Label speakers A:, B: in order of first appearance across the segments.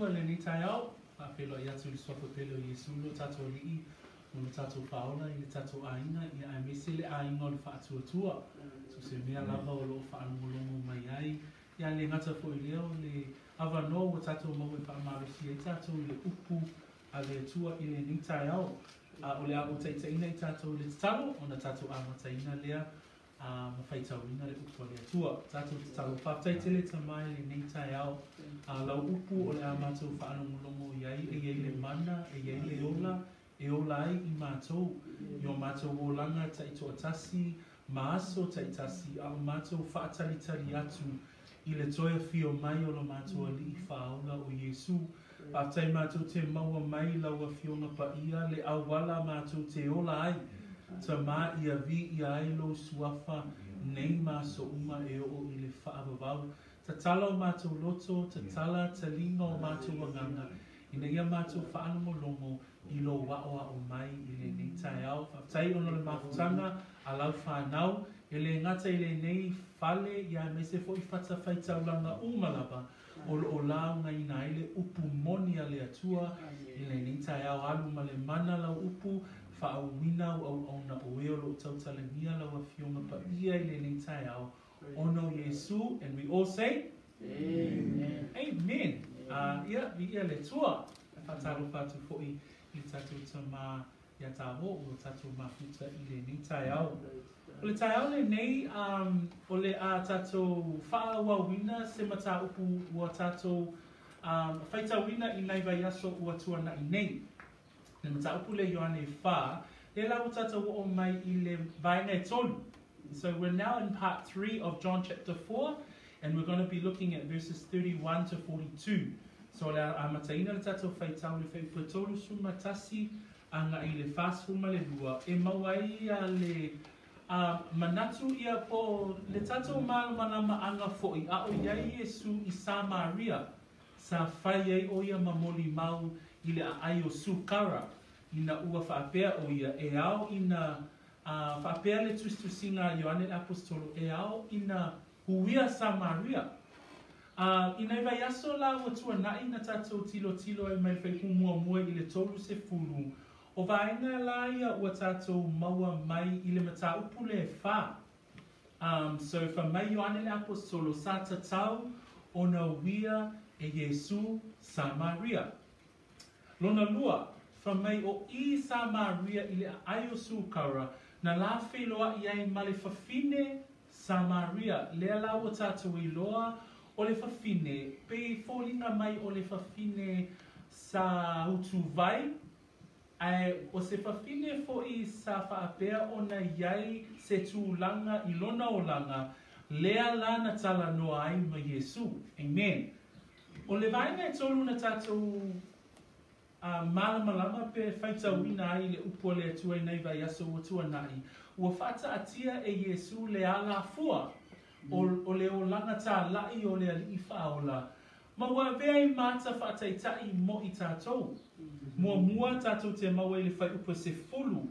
A: I lenei taeao, faafeiloai atu i le Suafa pele o Iesu lo tatou Alii ma lo tatou Faaola i le tatou aiga, ia aemaise le aiga o le Faatuatua, so o se mea lava o lo o faalogologo mai ai. Ia le gata foi i lea o le avanoa ua tatou maua e faamalosi ai tatou i le upu a le Atua i lenei taeao. A o le a ou taitaiina i tatou i le tatalo ona tatou amataina lea ma faitauina le upu a le Atua. Tatou tatalo. Faafetai tele Tama i lenei taeao. A lau upu o le a matou faalogologo i ai, e i ai le mana, e i ai le ola, e ola ai i matou, i o matou olaga taitoatasi ma aso taitasi, a o matou faatalitali atu i le toe afio mai o lo matou Alii Faaola o Iesu. Faafetai matou te maua mai lau Afioga Paia le auala matou te ola ai, Tama ia viia ai lou Suafa nei ma aso uma e oo i le faavavau. Tatala o matou loto, tatala taliga o matou agaga, ina ia matou faalogologo i lou aoao mai i lenei taeao. Faafetai ona o le mafutaga a lau fanau, e le gata i lenei fale, ia aemaise foi fatafaitaulaga uma lava o lo o laugaina ai le upu moni a le Atua i lenei taeao. Alu ma le mana lau upu, faauuina au auauna o e o lo o tautalagia lau Afioga Paia i lenei taeao, ona o Iesu. And we all say, Amen. Amen. Ia, viia le Atua. E faatalofa atu foi i le tatou tama ia tāua ua tatou mafuta i lenei taeao. O le taeao lenei, o le a tatou faaauauina se mataupu ua tatou faitauina i nai vaiaso ua tuana'i nei. Le mataupu lea Ioane 4, lea la ua tatou oo mai i le vaega e tolu. So we're now in part 3 of John chapter 4, and we're going to be looking at verses 31 to 42. So o le a amataina le tatou faitau i le fuaiupu e 31 agai i le 42, e maua ai ia le manatu ia po o le tatou malamalamaaga foi a o i ai Iesu i Samaria, sa fai ai ʻo ia ma molimau i le aai o Sukara, ina ua faapea ʻo ia e ao ina faapea le tusitusiga a Ioane le Aposetolo e ao ina huia Samaria. A i nai vaiaso la ua tuanaʻi na tatou tilotilo ai mai le fuaiupu muamua i le 30, o vaega la ia ua tatou maua mai i le mataupu lea e fa. So fai mai Ioane le Aposetolo sa tatau ona uia e Iesu Samaria. Lona lua, fai mai o i Samaria i le aai o Sukara na la feiloaʻi ai ma le fafine Samaria. Lea la ua tatou iloa o le fafine, pei foliga mai o le fafine sa utuvai, ae o se fafine foi sa faapea ona i ai se tulaga i lona olaga, lea la na talanoa ai ma Iesu. Amen. O le vaega e tolu na tatou malamalama pe faitauina ai le upu a le Atua i nai vaiaso ua tuanaʻi, ua faataatia e Iesu le alafua o le olaga tālaʻi o le Alii Faaola, ma ua avea ai ma ata faataitai mo i tatou. Muamua tatou te maua i le fuaiupu e 10,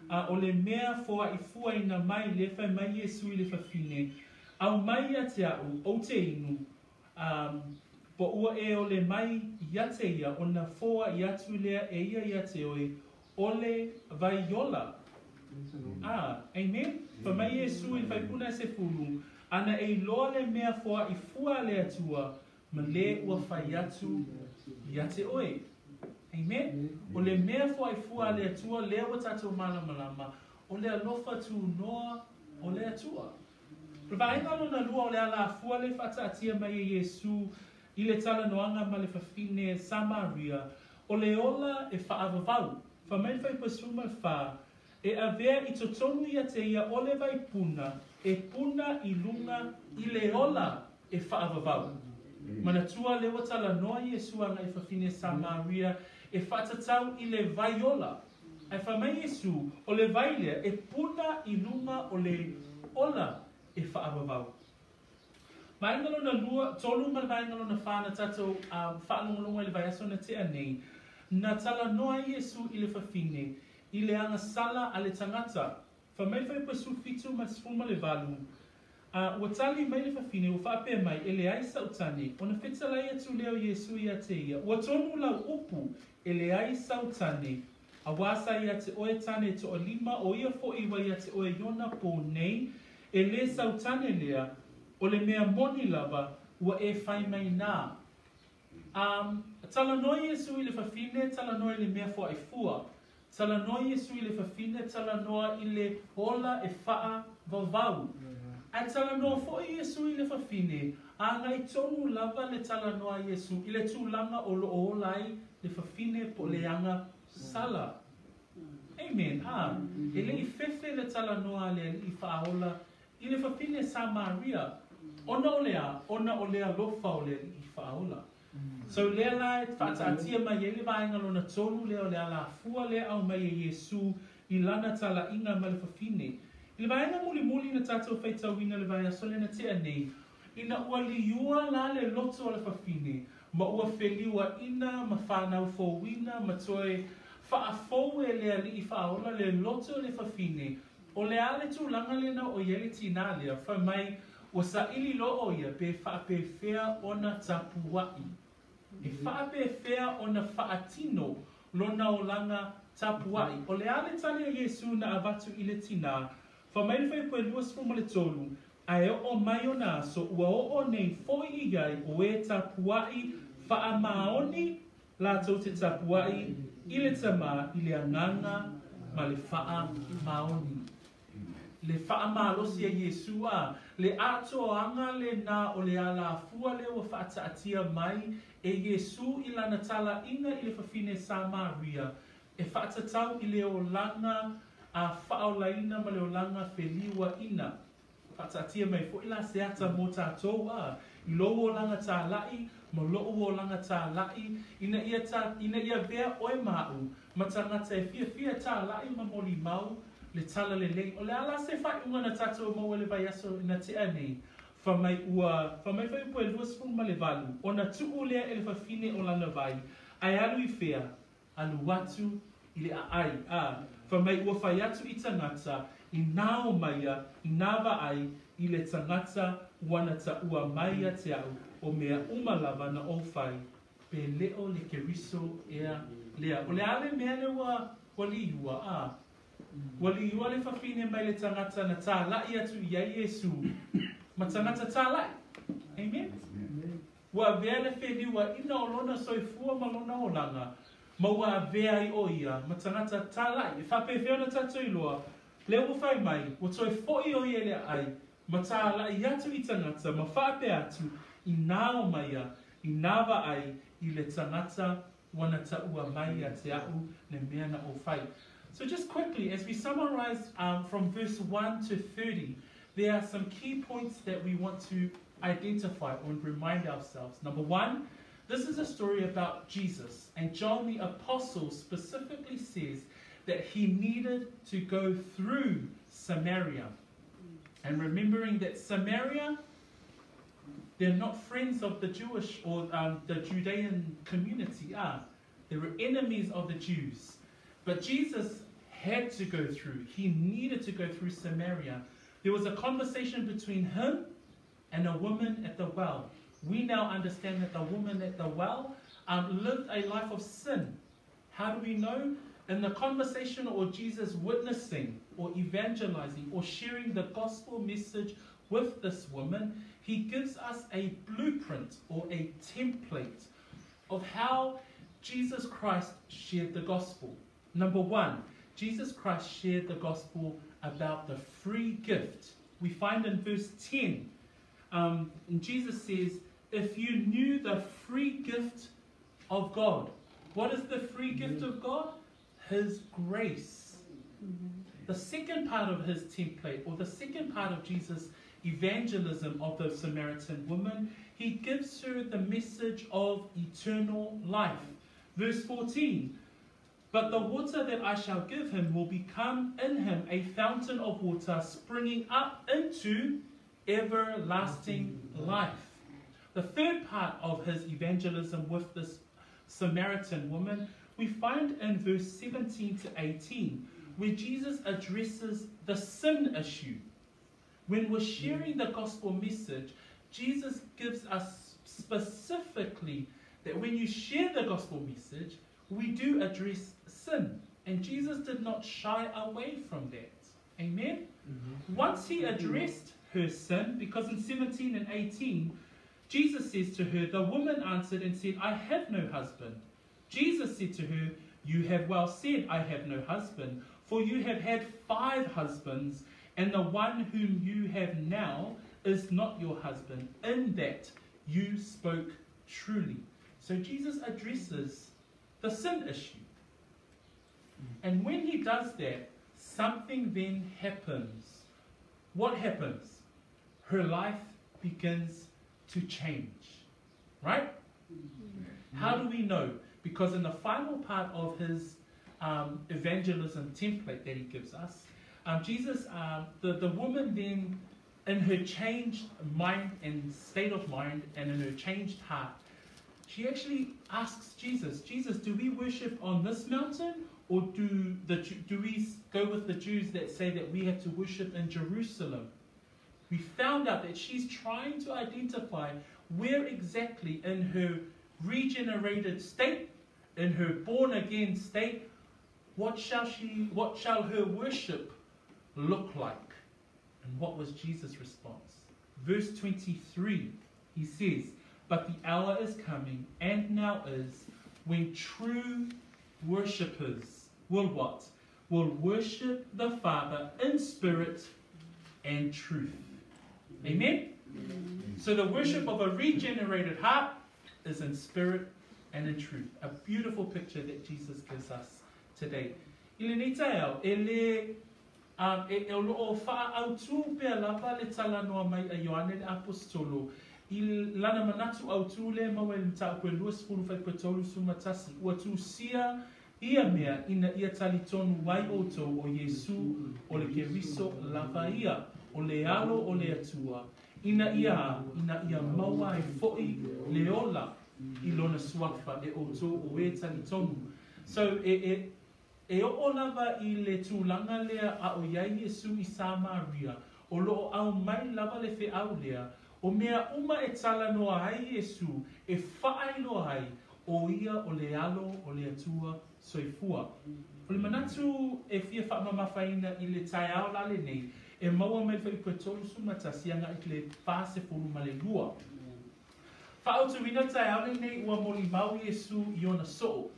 A: a o le mea foaʻi fuaina mai lea fai mai Iesu i le fafine, Aumai ia te aʻu, ou te inu, po ua e ole mai ia te ia, ona foaʻi atu lea e ia ia te oe, o le vai ola. Amen. Fai mai Iesu i le fuaipuna e 10, ana e iloa le mea foaʻi fua a le Atua, ma le ua fai atu ia te oe. Amen. O le mea foaʻi fua a le Atua, lea ua tatou malamalama, o le alofa tunoa o le Atua. O le vaega lona lua o le alafua le faataatia mai e Iesu i le talanoaga ma le fafine Samaria, o le ola e faavavau. Fai mai le fuaiupu e 14, e avea i totonu ia te ia o le vai puna, e puna i luga i le ola e faavavau. Manatua lea ua talanoa Iesu agaʻi fafine Samaria e faatatau i le vai ola. Ae fai mai Iesu, o le vai lea e puna i luga o le ola e faavavau. Vaega lona lua, tolu ma le vaega lona fa na tatou faalogologo i le vaiaso na tea nei, na talanoa ai Iesu i le fafine i le agasala a le tagata. Fai mai le fuaiupu e 17 ma le 18, A ua tali mai le fafine, ua faapea mai, E leai sa'u tane. Ona fetalai atu lea o Iesu ia te ia, Ua tonu lau upu, e leai sau tane, auā sa ia te oe tane e toalima, o ia fo'i ua ia te oe i ona pō nei, e le sau tane lea, o le mea moni lava, ua e fai mai nā. A talanoa Iesu i le fafine, talanoa i le mea foaifua. Talanoa Iesu i le fafine, talanoa i le ola e faavavau. Ae talanoa foi Iesu i le fafine, agai tonu lava le talanoa a Iesu i le tulaga o lo o ola ai le fafine po o le aga sala. Amen. A, e le i fefe le talanoa a le Alii Faaola i le fafine Samaria, ona o le a? Ona o le alofa o le Alii Faaola. So lea la e faataatia mai ai le vaega lona tolu lea o le alafua lea e aumai e Iesu i lana talaiga ma le fafine. I le vaega mulimuli na tatou faitauina i le vaiaso lea na tea nei, ina ua liua la le loto o le fafine, ma ua feliuaina ma fanau fouina ma toe faafou e le Alii Faaola le loto o le fafine, O le a le tulaga lena o i ai le tinā lea, fai mai ua saili loa ʻo ia pe faapefea ona tapuaʻi. E faapefea ona faatino lona olaga tapuaʻi. O le a le tali a Iesū na avatu i le tinā? Fai mai le fuaiupu e 23, Ae oo mai ona aso ua oo nei foʻi i ai o e tapuaʻi faamaoni Latou te tapuaʻi i le Tama i le agaga ma le faamaoni. Le faamalosi a Iesu, a, le atoaga lenā o le alafua lea ua faataatia mai e Iesu i lana talaiga i le fafine Samaria e faatatau i le olaga a faaolaina ma le olaga feliuaina. Faataatia mai foi la se ata mo tatou, a, i lou olaga tālaʻi ma loʻu olaga tālaʻi, ina ia ta, ina ia avea ʻoe ma aʻu, ma tagata e fiafia tālaʻi ma molimau le talalelei. O le a la se faaiuga na tatou maua i le vaiaso na tea nei? Fai mai ua, fai mai fuaiupu e 28, ona tuu lea e le fafine o lana vai, ae alu i fea? Alu atu i le aai, a, fai mai ua fai atu i tagata, inā o maia, inā vaai i le tagata ua na taua mai ia te a'u, o mea uma lava na ou fai, pe leo le Keriso ea lea. O le a le mea lea ua, ua liua, a? Ua liua le fafine mai le tagata na tālaʻi atu i ai Iesū ma tagata tālaʻi. Amen? Ua avea le feliuaina o lona soifua ma lona olaga, ma ua avea ai ʻo ia ma tagata tālaʻi. E faapefea ona tatou iloa, lea ua fai mai, ua toe foʻi ʻo ia i le aai, ma tālaʻi atu i tagata, ma faapea atu, inā o maia, inā vaai i le tagata ua na taua mai ia te a'u le mea na ou fai. So just quickly, as we summarize from verse 1 to 30, there are some key points that we want to identify or remind ourselves. Number one, this is a story about Jesus, and John the Apostle specifically says that he needed to go through Samaria. And remembering that Samaria, they're not friends of the Jewish or the Judean community, are. They were enemies of the Jews. But Jesus had to go through. He needed to go through Samaria. There was a conversation between him and a woman at the well. We now understand that the woman at the well lived a life of sin. How do we know? In the conversation or Jesus witnessing or evangelizing or sharing the gospel message with this woman, he gives us a blueprint or a template of how Jesus Christ shared the gospel. Number one, Jesus Christ shared the gospel about the free gift. We find in verse 10, and Jesus says, If you knew the free gift of God. What is the free gift of God? His grace. The second part of his template, or the second part of Jesus' evangelism of the Samaritan woman, he gives her the message of eternal life. Verse 14 But the water that I shall give him will become in him a fountain of water springing up into everlasting life. The third part of his evangelism with this Samaritan woman we find in verse 17 to 18, where Jesus addresses the sin issue. When we're sharing the gospel message, Jesus gives us specifically that when you share the gospel message, we do address sin. And Jesus did not shy away from that. Amen? Mm-hmm. Once he addressed her sin, because in 17 and 18, Jesus says to her, the woman answered and said, I have no husband. Jesus said to her, you have well said, I have no husband, for you have had 5 husbands, and the one whom you have now is not your husband. In that you spoke truly. So Jesus addresses the sin issue. And when he does that, something then happens. What happens? Her life begins to change. Right? Mm-hmm. How do we know? Because in the final part of his evangelism template that he gives us, Jesus, the woman then, in her changed mind and state of mind and in her changed heart, she actually asks Jesus, Jesus, do we worship on this mountain, or do we go with the Jews that say that we have to worship in Jerusalem? We found out that she's trying to identify where exactly in her regenerated state, in her born-again state, what shall her worship look like? And what was Jesus' response? Verse 23, he says, but the hour is coming, and now is, when true worshippers will what? Will worship the Father in spirit and truth. Amen? Amen. So the worship of a regenerated heart is in spirit and in truth. A beautiful picture that Jesus gives us today. I lenei taeao, e le e o loo whaautu pea lava le talanoa mai a Ioane le Apostolo i lana manatu autu le maua i le mataupu e 20 whai tolu sumatasi ua tūsia ia mea ina ia talitonu ai outou o Iesu o le Keriso lava ia, o le alo o le Atua, ina ia maua ai fo'i le ola i lona suafa e outou o e talitonu. So, e o lava i le tūlanga lea a o iai Iesu i Samaria, o loo au mai lava le wheau lea, o mea uma e talanoa ai Iesu, e whaailoa ai, o ia o le alo o le Atua soifua. O le manatu e fia whaamamafaina i le taeao la le nei, e maua mai whai pue tolu sumatasi anga i le 42 ma le lua. Whaautuina taeao le nei ua moli mau Iesu i ona soo.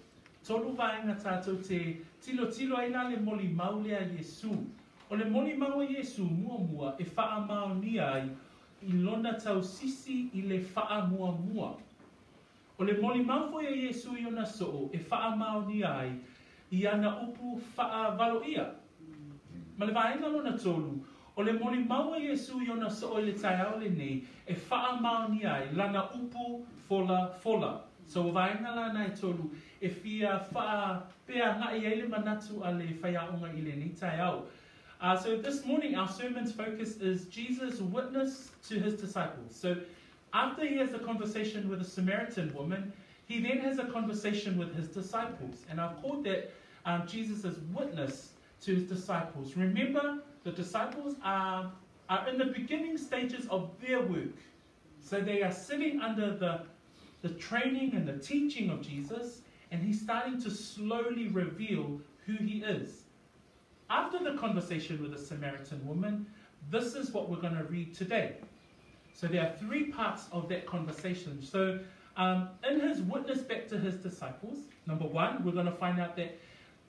A: Tolu vaenga tātou te tilo tilo ai la le moli mau lea Iesu. O le moli mau a Iesu mua mua e whaamaonia ai i lona tau sisi i le whaamua mua. O le moli mau foi a Iesu i ona soo e whaamaonia ai i ana upu whaavalo ia. Ma le vaenga lona tolu, o le moli mau a Iesu i ona soo i le taeao le nei e whaamaonia ai lana upu fola fola. So vaenga lana e tolu e fia wha pea ngai ai le manatu a le whaiaonga i le nei taeao. So this morning our sermon's focus is Jesus' witness to his disciples. So after he has a conversation with a Samaritan woman, he then has a conversation with his disciples. And I've called that Jesus' witness to his disciples. Remember, the disciples are in the beginning stages of their work. So they are sitting under the training and the teaching of Jesus, and he's starting to slowly reveal who he is. After the conversation with the Samaritan woman, this is what we're going to read today. So there are three parts of that conversation. So in his witness back to his disciples, number one, we're going to find out that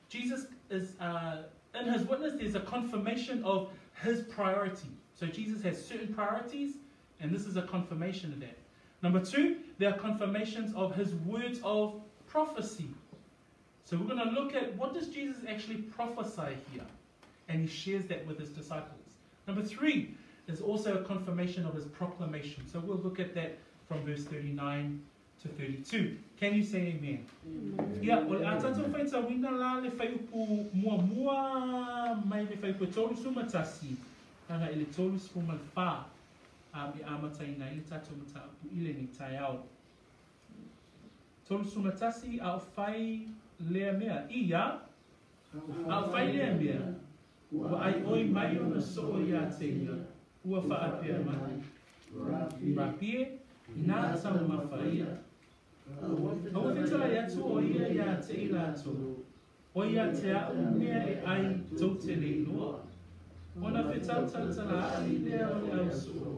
A: Jesus is, in his witness, there's a confirmation of his priority. So Jesus has certain priorities, and this is a confirmation of that. Number two, there are confirmations of his words of prophecy. So we're going to look at what does Jesus actually prophesy here? And he shares that with his disciples. Number three is also a confirmation of his proclamation. So we'll look at that from verse 39 to 32. Can you say amen? Amen. Ia, o le atatou whaitawina la le whaiupu mua mua mai le whaiupu tolu sumatasi. Anga i le tolu sumalwha. E amataina i le tātou mataupu i le nei taeao. Tolu sumatasi a o whai lea mea. Ia, a o whai lea mea. Ua ai oi mai ona soo ia te ia. Ua faapea mai, Rapi e, inā taumafa ia. A ua fetalai atu ʻo ia iā te i lātou, ʻOi ia te aʻu mea e ʻai tou te le iloa. Ona fetautalatalaʻi lea o le ausoʻo,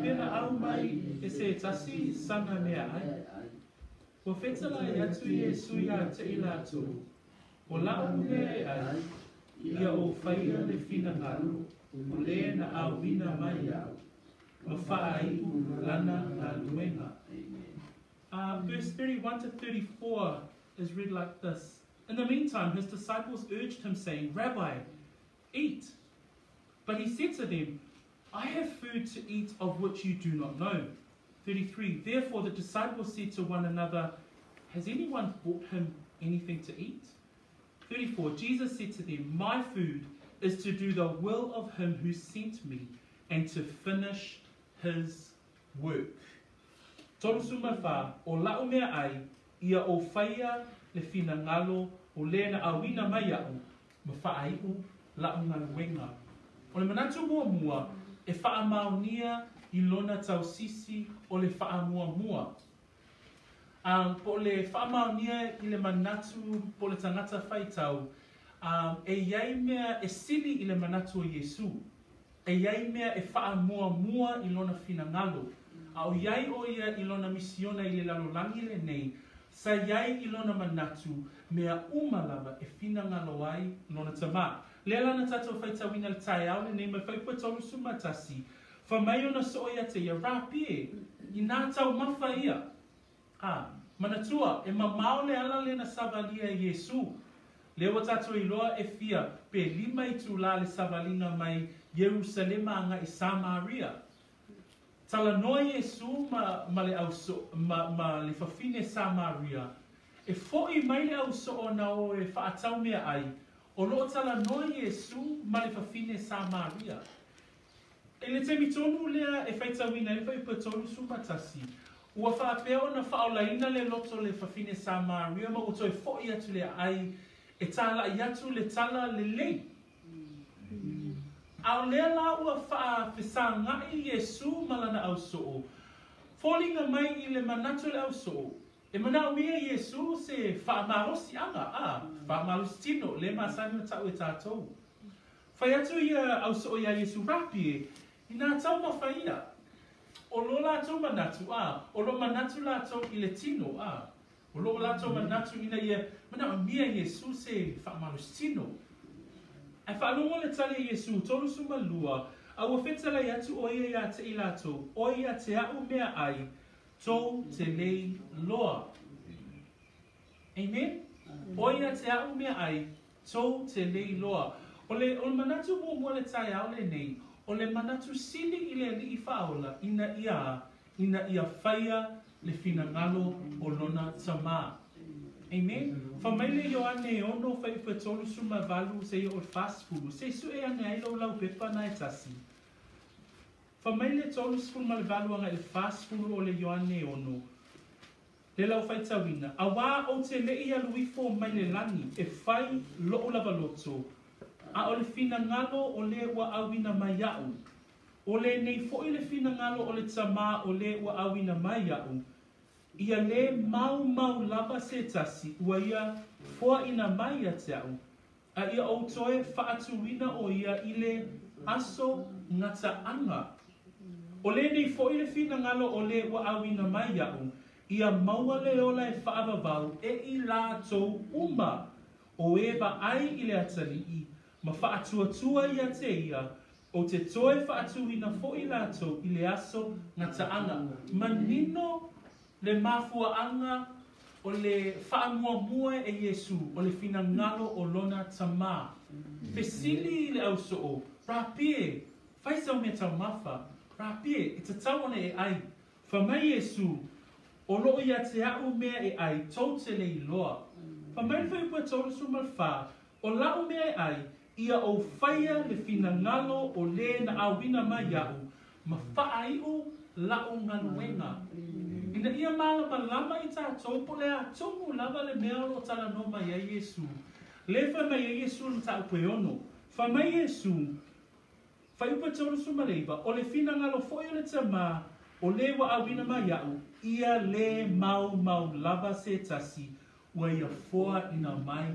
A: Pena ʻau mai e se tasi sana mea ʻai. Ua fetalai atu Iesū iā te i lātou, ʻO laʻu mea e ʻai, ia ʻo faia le finagalo o lē na ʻauina mai iaʻu, ma faaiʻu lana galuega. Verse 31 to 34 is read like this. In the meantime, his disciples urged him, saying, Rabbi, eat. But he said to them, I have food to eat of which you do not know. 33. Therefore the disciples said to one another, Has anyone brought him anything to eat? 34. Jesus said to them, My food is to do the will of him who sent me and to finish his work. 34, ʻO laʻu mea ʻai, ia ʻo faia le finagalo o lē na ʻauina mai iaʻu ma faaiʻu laʻu galuega. ʻO le manatu muamua e faamaonia i lona tausisi o le faamuamua. A po o le faamaonia i le manatu po o le tagata faitau, a e iai mea e sili i le manatu o Iesū. E iai mea e faamuamua i lona finagalo. A ʻoiai ʻo ia i lona misiona i le lalolagi lenei, sa iai i lona manatu mea uma lava e finagalo ai lona Tamā. Lea la na tatou faitauina le taeao lenei mai Fuaiupu e 31, Fai mai ona soo ia te ia, Rapi e, inā taumafa ia. A, manatua, e mamao le ala lea na savalia e Iesū. Lea ua tatou iloa e fia pe lima itulā le savaliga mai Ierusalema agaʻi Samaria. Talanoa Iesū ma, ma le auso, ma, ma le fafine Samaria, E foʻi mai le ausoʻo na o e faatau meaʻai, o loo talanoa Iesū ma le fafine Samaria. I le taimi tonu lea e faitauina ai le Fuaiupu e 31, ua faapea ona faaolaina le loto o le fafine Samaria ma ua toe foʻi atu le aai e tālaʻi atu le tala lelei. A o lea la ua faafesagaʻi Iesū ma lana ausoo, foliga mai i le manatu o le ausoo, e manaʻomia Iesū se faamalosiʻaga, a, faamalosi tino, lea masani ona taʻu e tatou. Fai atu ia ausoo iā Iesū, Rapi e, inā taumafa ia. ʻO lo lātou manatu, a, ʻo lo manatu lātou i le tino, a, ʻo lo lātou manatu ina ia manaʻomia Iesū se faamalosi tino. Ae faalogo le tali a Iesū, 32, a ua fetalai atu ʻo ia iā te i lātou, ʻO ia te aʻu mea ʻai, tou te lei loa. Amen? ʻO ia te aʻu mea ʻai, tou te lei loa. ʻO le, ʻo le manatu muamua le taeao lenei, ʻo le manatu sili i le Aliʻi Faaola ina ia, ina ia faia le finagalo o lona Tamā. Amen? Fai mai le Ioane e ono fuaiupu e 38 seia o le 40, se i suʻe ane ai lou laupepa na e tasi. Fai mai le 38 agaʻi le 40 o le Ioane e ono, Le lau faitauina, auā ou te leʻi alu ifo mai le lani e fai loʻu lava loto, a o le finagalo o lē ua ʻauina mai iaʻu. ʻO lenei foʻi le finagalo o le Tamā o lē ua ʻauina mai iaʻu, ia lē maumau lava se tasi ua ia foaʻina mai ia te aʻu, a ia ou toe faatuina ʻo ia i le aso gataʻaga. ʻO lenei foʻi le finagalo o lē ua ʻauina mai iaʻu, ia maua le ola e faavavau e i lātou uma o e vaai i le atalii ma faatuatua ia te ia, o te toe faatuina foʻi lātou i le aso gataʻaga. Manino le mafuaʻaga o le faamuamua e Iesū o le finagalo o lona Tamā. Fesili i le ausoo, Rapi e, fai sau mea taumafa, Rapi e, e tatau ona e ʻai. Fai mai Iesū, O loo ia te aʻu mea e ʻai, tou te le iloa. Fai mai le fuaiupu e 34, ʻO laʻu mea e ʻai, ia ou faia le finagalo o lē na ʻauina mai iaʻu, ma faaiʻu laʻu galuega. Ina ia mālamalama i tātou po le a tumu lava le mea o loo talanoa mai ai Iesū. Lē fai mai ai Iesū le mataupu e ono. Fai mai Iesū, Fuaiupu 39, O le finagalo foi o le Tamā, o lē ua auina mai iaʻu, ia lē maumau lava se tasi, ua ia foaina mai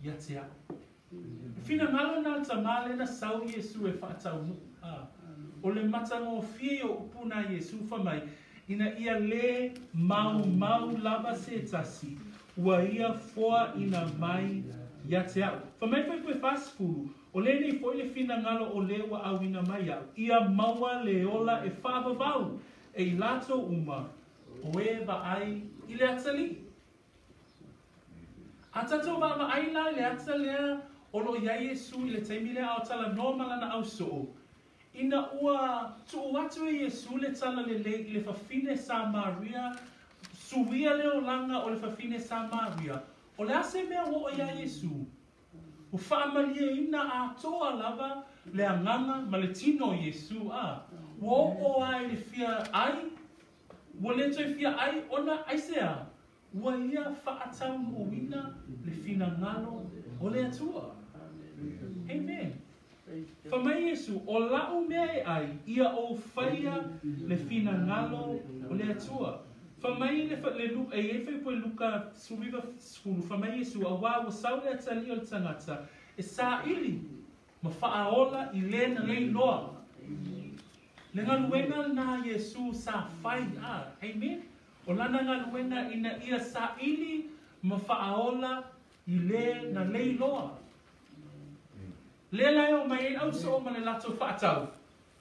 A: ia te aʻu. E finagalo na le Tamā lea na sau Iesu e faataunuʻu, a o le matagofie o upu na Iesu fai mai, ina ia lē maumau lava se tasi, ua ia foaina mai ia te aʻu. Fai mai fuaiupu e 40, O lenei foi le finagalo o lē ua auina mai iaʻu, ia maua le ola e faavavau e i latou uma o e vaai i le atalii. A tatou vaavaai la i le ata lea o lo o i ai Iesu i le taimi lea a o talanoa ma lana ausoo, ina ua tuu atu e Iesu le talalelei i le fafine Samaria, suia le olaga o le fafine Samaria, o le a se mea ua oo iā Iesu? Ua faamalieina atoa lava le agaga ma le tino o Iesu, a ua oo lava i le fia ʻai, ua le toe fia ʻai ona aisea? Ua ia faataunuuina le finagalo o le Atua. Amen. Fai mai Iesu, O laʻu mea e ʻai, ia ou faia le finagalo o le Atua. Fai mai le, le, e i ai fuaiupu e Luka 19 10, fai mai Iesu, Auā ua sau le Atalii o le tagata e saili ma faaola i lē na lei loa. Le galuega lena a Iesu sa fai, a, amen? O lana galuega ina ia saili ma faaola i lē na lei loa. Lea la e omai ai le ausoo ma le latou faatau.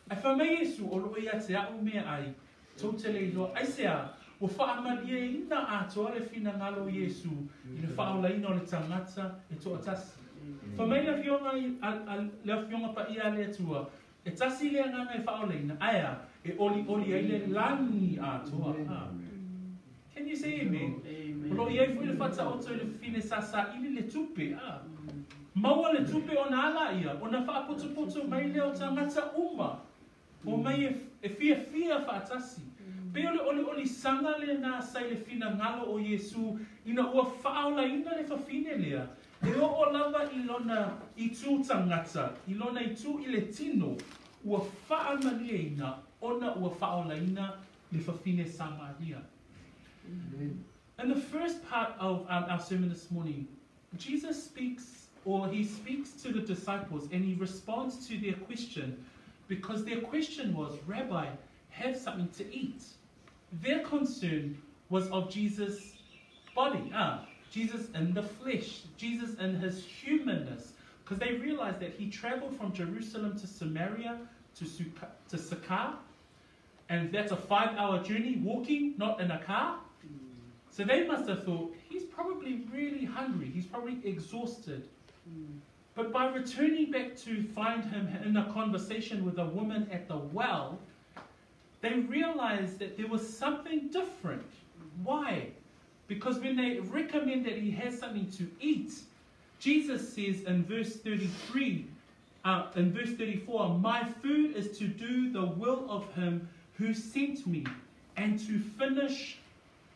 A: Ae fai mai Iesu, O lo o ia te aʻu meaai, tou te le iloa. Aisea? Ua faamalieina atoa le finagalo o Iesu i le faaolaina o le tagata e toatasi. Fai mai le Afioga a, le Afioga Paia a le Atua, E tasi le agaga e faaolaina, ae a? E olioli ai le lagi atoa. Can you say amen? O lo o i ai foi le faataoto i le fafine sa saili le tupe, a. Maua le tupe ona a laia, ona faapotopoto mai lea o tagata uma, omai e, e fiafia faatasi. Pei o le oliolisaga lena sa i le finagalo o Iesu ina ua faaolaina le fafine lea, e oo lava i lona itu tagata, i lona itu i le tino, ua faamalieina ona ua faaolaina le fafine Samaria. In the first part of our sermon this morning, Jesus speaks, or he speaks to the disciples and he responds to their question because their question was, Rabbi, have something to eat. Their concern was of Jesus' body, Jesus in the flesh, Jesus in his humanness, because they realized that he traveled from Jerusalem to Samaria to, to Sychar, and that's a 5-hour journey walking, not in a car. So they must have thought, he's probably really hungry, he's probably exhausted. But by returning back to find him in a conversation with a woman at the well, they realized that there was something different. Why? Because when they recommend that he has something to eat, Jesus says in verse 33, in verse 34, My food is to do the will of him who sent me and to finish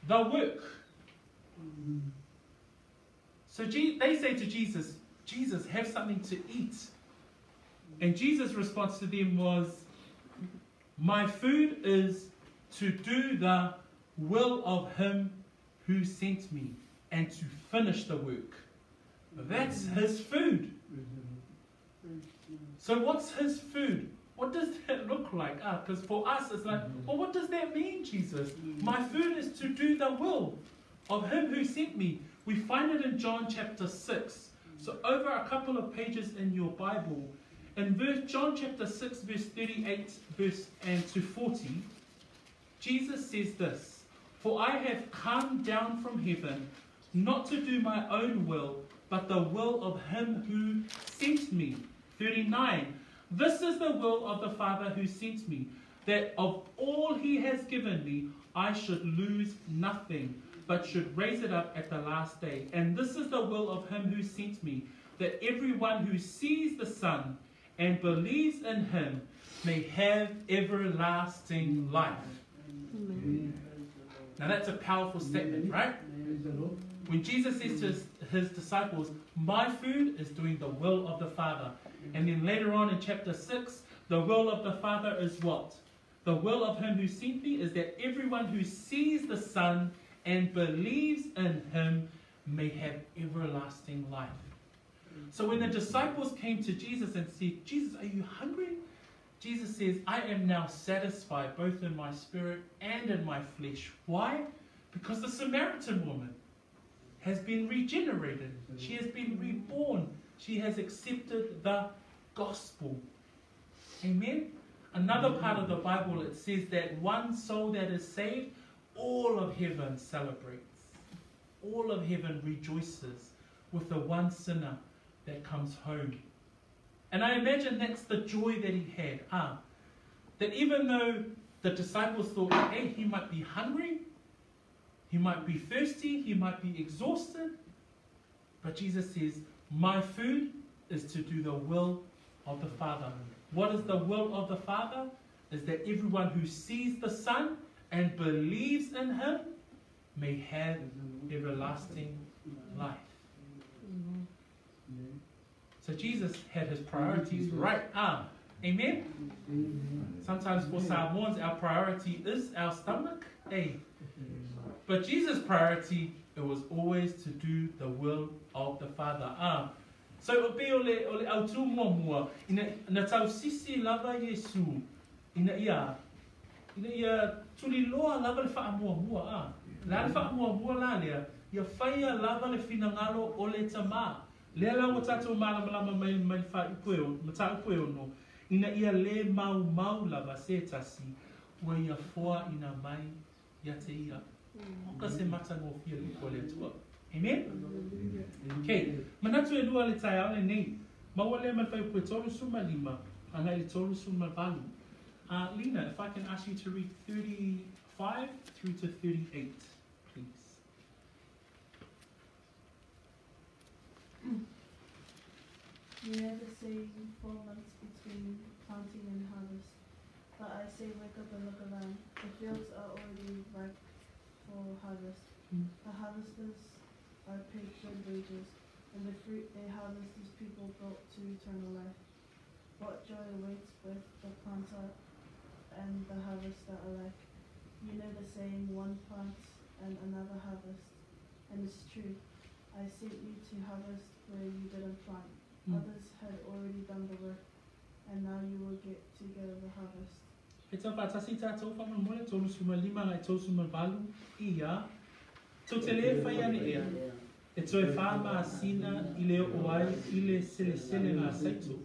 A: the work. So they say to Jesus, Jesus, have something to eat. And Jesus' response to them was, My food is to do the will of him who sent me and to finish the work. That's his food. So what's his food? What does that look like? Because for us it's like, well, what does that mean, Jesus? My food is to do the will of him who sent me. We find it in John chapter 6. So over a couple of pages in your Bible, in verse, John chapter 6, verse 38 verse and to 40, Jesus says this, For I have come down from heaven not to do my own will, but the will of him who sent me. 39. This is the will of the Father who sent me, that of all he has given me, I should lose nothing, but should raise it up at the last day. And this is the will of him who sent me, that everyone who sees the Son and believes in him may have everlasting life. Amen. Now that's a powerful statement, right? When Jesus says to his disciples, My food is doing the will of the Father. And then later on in chapter 6, The will of the Father is what? The will of him who sent me is that everyone who sees the Son and believes in him may have everlasting life. So when the disciples came to Jesus and said, Jesus, are you hungry? Jesus says, I am now satisfied both in my spirit and in my flesh. Why? Because the Samaritan woman has been regenerated. She has been reborn. She has accepted the gospel. Amen? Another part of the Bible, it says that one soul that is saved, all of heaven celebrates. All of heaven rejoices with the one sinner that comes home. And I imagine that's the joy that he had. That even though the disciples thought, hey, he might be hungry, he might be thirsty, he might be exhausted, but Jesus says, my food is to do the will of the Father. What is the will of the Father? Is that everyone who sees the Son and believes in him may have everlasting life. So Jesus had his priorities right. Amen? Sometimes for Samoans, our priority is our stomach. Eh? But Jesus' priority, it was always to do the will of the Father. So o pe o le au tū mua mua, ina na tausisi lava Iesu, ina ia tuliloa lava le whaamua mua. La le whaamua mua la lea, ia whaia lava le finangalo o le tama. Lea la ua tātou malamalama mai mai wha mataupu e ono, ina ia le mau mau lava se tasi, ua ia foa ina mai ia te ia. Oka se matangofie le upu a le Atua. Amen? Okay, manatu e lua le taeao lenei. Maua lea mai le fuaiupu e 35, agai le 38. Lena, if I can ask you to read 35 through to 38, please.
B: You know the saying, 4 months between planting and harvest. But I say, wake up and look around. The fields are already ripe for harvest. The harvesters are paid good wages, and the fruit they harvest is people brought to eternal life. What joy awaits both the planter and the harvester alike. You know the saying, one plants and another harvests. And it's true. I sent you to harvest where you didn't plant. Others had already done the work, and now you will get to gather the harvest.
A: E tau whātasi tātou whakamole, 35 ngai 38, ia, tau te le whai ane ea, e toe whāmasina i le o ai i le selesele ngā saito.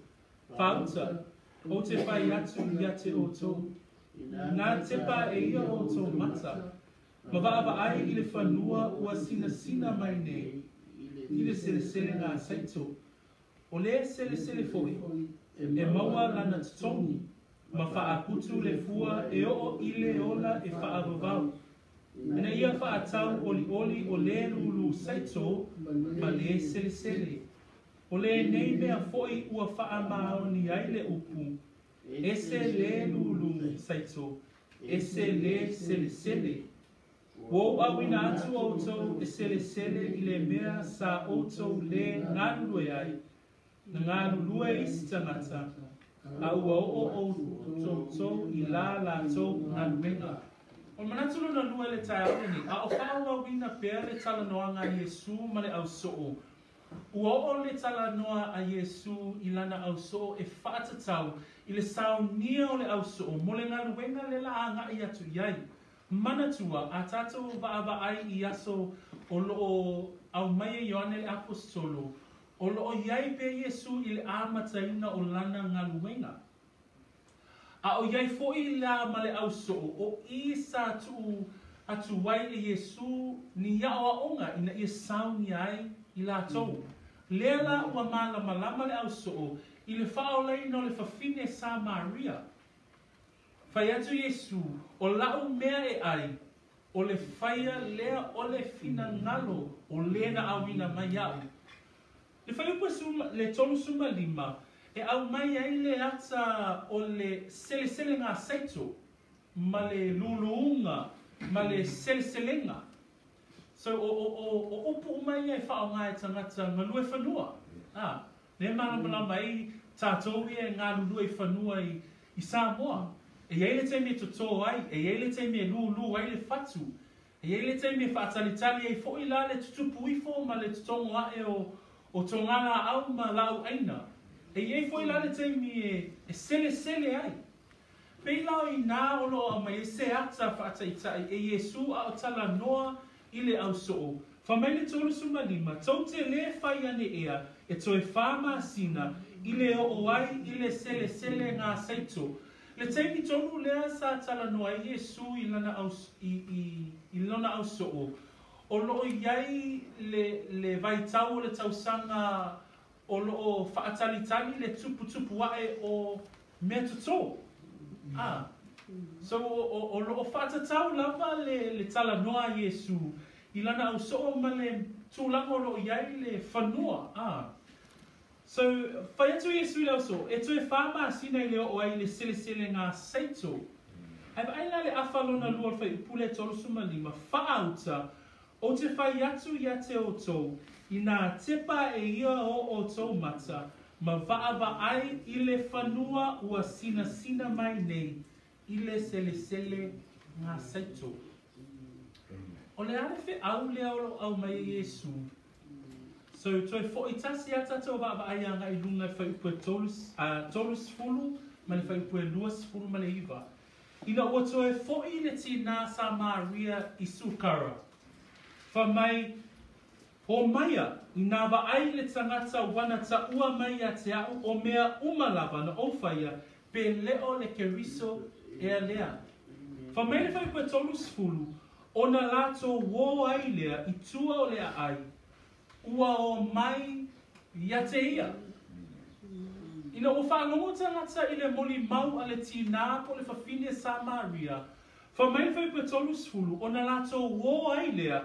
A: Whāuta, o te whai atu ia te o tō, nā tepa e ia o tō mata, ma vaava ai i le whanua ua sinasina mai nei, i le selesele ngā saito. O le selesele foi, e maua lana totogi, ma whaakutu le fua e oo i le ola e whaavavau. Ina ia whaatau oli oli o le lulu saito, ma le selesele. O le nei mea foi ua whaamaoni ai le upu, ese le lulu saito, ese le selesele. Ua ou auina atu outou e selesele i le mea sa outou le ngalulue ai, na ngalulue isi tangata, a ua oo outou i la latou galuega. O le manatu lona lua le taeao lenei, a o faaauauina pea le talanoaga a Iesu ma le ausoo. Ua oo le talanoa a Iesu i lana ausoo e faatatau i le saunia o le ausoo mo le galuega le la agai atu i ai. Manatua, a tātou vaavaai i aso o loo aumai e Ioane le Aposetolo, o loo iai pea Iesu i le amataina o lana galuega. A o iai fo'i la ma le ausoo, o i sa tuu atu ai e Iesu ni aoaoga ina ia saunia ai i latou. Lea la ua malamalama le ausoo i le faaolaina o le fafine Samaria. Fai atu Iesu, o lau mea e ai, o le faia lea o le finagalo o le na auina mai au. Le fuaiupu le 35, e au mai ai le ata o le selesele ngā saito, ma le luluunga, ma le seleselenga. So o upu mai e whaonga e tangata ngalue whanua. Le malamalama ai tatou ia e galulue i fanua i Samoa. E i ai le taimi e totō ai, e i ai le taimi e lūlū ai le fatu, e i ai le taimi e faatalitali ai foi la le tutupu ifo ma le totogo ae o togalaau ma laauaina. E i ai foi la le taimi e selesele ai. Pei la o i ina o lo o aumai ai se ata faataitai e Iesū a o talanoa i le ausoo. Fai mai le 35, Tou te lē fai ane ea e toe fā masina i le oo ai i le selesele saito. Le taimi tonu lea sa talanoa ai Iesū i lana au, i lona ausoo, o lo o i ai le vaitau o le tausaga o lo o faatalitali le tuputupu ae o mea totō. Ah. So o lo o faatatau lava le talanoa a Iesū i lana ausoo ma le tulaga o lo o i ai le fanua. Ah. So, fai atu Iesū i le ausoo, e toe 4 masina i le oo ai i le selesele saito. Ae vaai la le afa lona lua o le fuaiupu lea 35, faauta, ou te fai atu ia te outou, inā tepa ae ia o outou mata, ma vaavaai i le fanua ua sinasina mai nei, i le selesele saito. O le a le feau lea o lo o aumai e Iesū. So, toe fo'i tasi a tatou vaavaai agai i luga i fuaiupu e 30 ma le fuaiupu e 29. Ina ua toe fo'i le tinā Samaria i Sukara. Fai mai, o maia, inā vaai le tagata ua na taua mai ia te a'u o mea uma lava na ou faia, pe le o le Keriso ea lea. Fai mai le fuaiupu e 30, ona latou o ai lea i tua o le aai, ua o mai ia te ia. Ina ua faalogo tagata i le molimau a le tinā po o le fafine Samaria, fai mai le fuaiupu e 30, ona latou o ai lea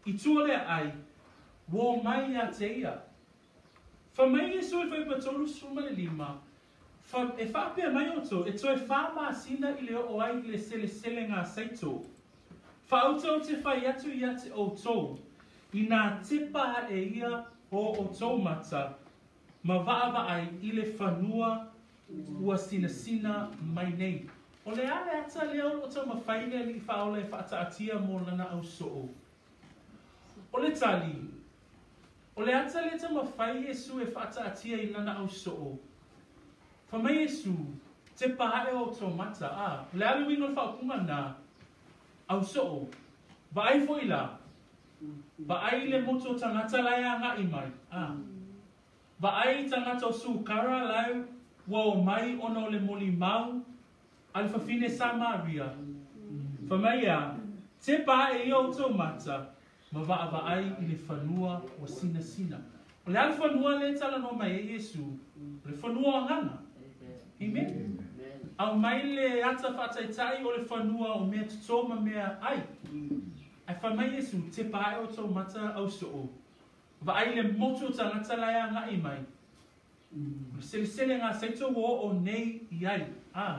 A: i tua o le aai, ua o mai ia te ia. Fai mai Iesu i le fuaiupu e 35, e faapea mai outou, e toe 4 masina i le oo ai i le selesele saito. Faauta ou te fai atu ia te outou, inā tepa ae ia o outou mata, ma vaavaai i le fanua ua sinasina mai nei. O le a le ata lea o lo o taumafai le Alii Faaola e faataatia mo lana ausoo. O le tali, o le ata lea taumafai Iesu e faataatia i lana ausoo. Fai mai Iesu, tepa ae o outou mata, a, o le a le uiga o le faaupuga na, ausoo, vaai foi la, vaai le motu o tagata la e agai mai, a, vaai tagata o Sukara la e ua o mai ona o le molimau a le fafine Samaria. Fai mai a, tepa ae ia outou mata, ma vaavaai i le fanua ua sinasina. O le a le fanua lea e talanoa mai ai Iesu, o le fanua o agaga. Amen. Aumai le ata faataitai o le fanua o mea totō ma mea ai. Ae fai mai Iesu, tepa ae outou mata ausoo, vaai le motu o tagata la e agai mai. O le selesele saito ua oo nei i ai. Ah.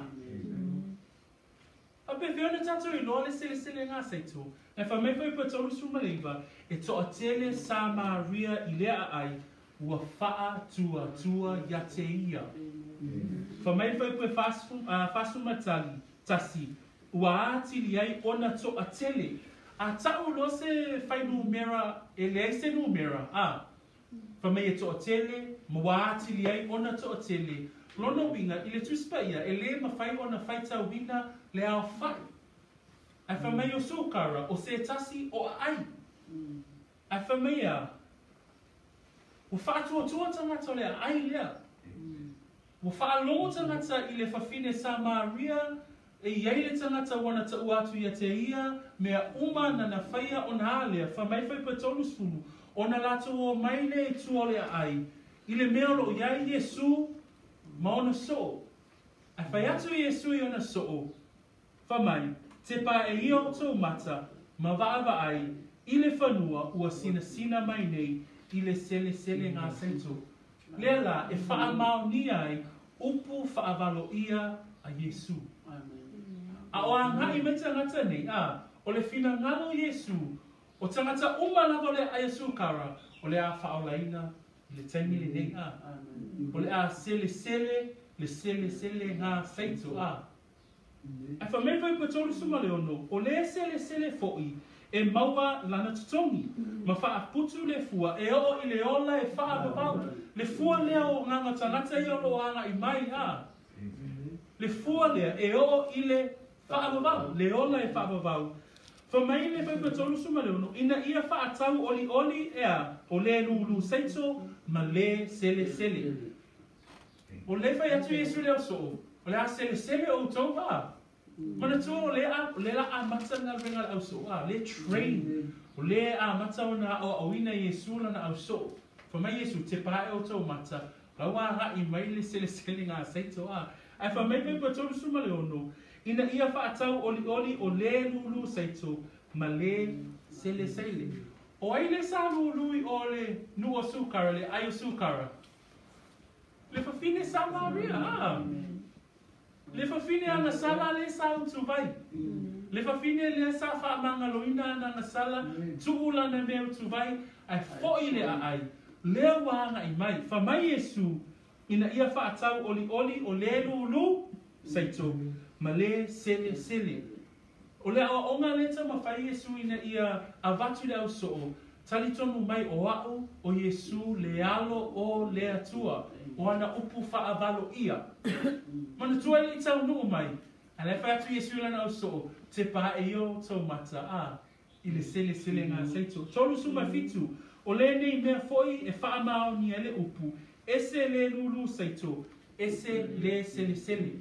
A: A pe ona tatou iloa le selesele saito. Na fai mai fuaiupu e 39, e toatele Samaria i lea aai, ua faatuatua ia te ia. Fai mai fuaiupu e 41, ua atili ai ona toatele. A ta'u loa se fuainumera, e leai se numera, a. Fai mai e toatele, ma ua atili ai ona toatele. Lona uiga, i le Tusi Paia, e lē mafai ona faitauina le aofa'i. Ae fai mai o Sukara, o se tasi o aai. Ae fai mai a, ua faatuatua tagata o le aai lea. Ua faalogo tagata i le fafine Samaria, e i ai le tagata ua na taua atu ia te ia, mea uma na na faia ona a lea, fai mai fuaiupu e 30, ona latou o mai lea i tua o le aai, i le mea o lo o i ai Iesu ma ona soo. Ae fai atu Iesu i ona soo, fai mai, tepa ae ia outou mata, ma vaavaai i le fanua ua sinasina mai nei i le selesele saito. Lea la e faamaonia ai upu faavaloia a Iesu. A o agai mai tagata nei, a, o le finagalo o Iesu, o tagata uma lava o le aai a Sukara, o le a faaolaina I le taimi lenei a. O le a selesele le seleselega saito a. Ae fai mai le Fuaiupu 36, O le selesele foʻi e maua lana totogi, ma faaputu le fua e oo i le ola e faavavau. Le fua lea o agaga tagata ia o lo o agai mai a. Le fua lea e oo i le faavavau, le ola e faavavau. Fai mai le Fuaiupu 36, ina ia faatau olioli ea o le lūlū saito ma le selesele. O lea e fai atu Iesu i le ausoo, O le a selesele outou a. Manatua o lea o le a amata le galuega a le ausoo a, lea e train, o lea e amata ona aoaoina Iesu lana ausoo. Fai mai Iesu, Tepa ae outou mata, la ua agai mai le seleselega a saito a. Ae fai mai Fuaiupu 36, Ina ia faatau olioli o le lūlū saito ma le selesele. O ai le sa lūlū i o le nuu o Sukara, le ai o Sukara? Le fafine Samaria, a. Le fafine agasala lea sa utuvai. Le fafine lea sa faamagaloina ana agasala, tuu lana mea utuvai, ae foʻi le aai, lea ua agai mai. Fai mai Iesu, ina ia faatau olioli o le lūlū saito ma le selesele. O le aoaoga lea e taumafai Iesu ina ia avatu i le ausoo, Talitonu mai o a'u o Iesu le Alo o le Atua, o ana upu faavaloia. Manatua e le i taunuu mai, a la e fai atu Iesu i lana ausoo, Tepa ae ia outou mata, a, i le seleselega a saito. 37, O lenei mea foi e faamaonia ai le upu, ese le lūlū saito, ese le selesele.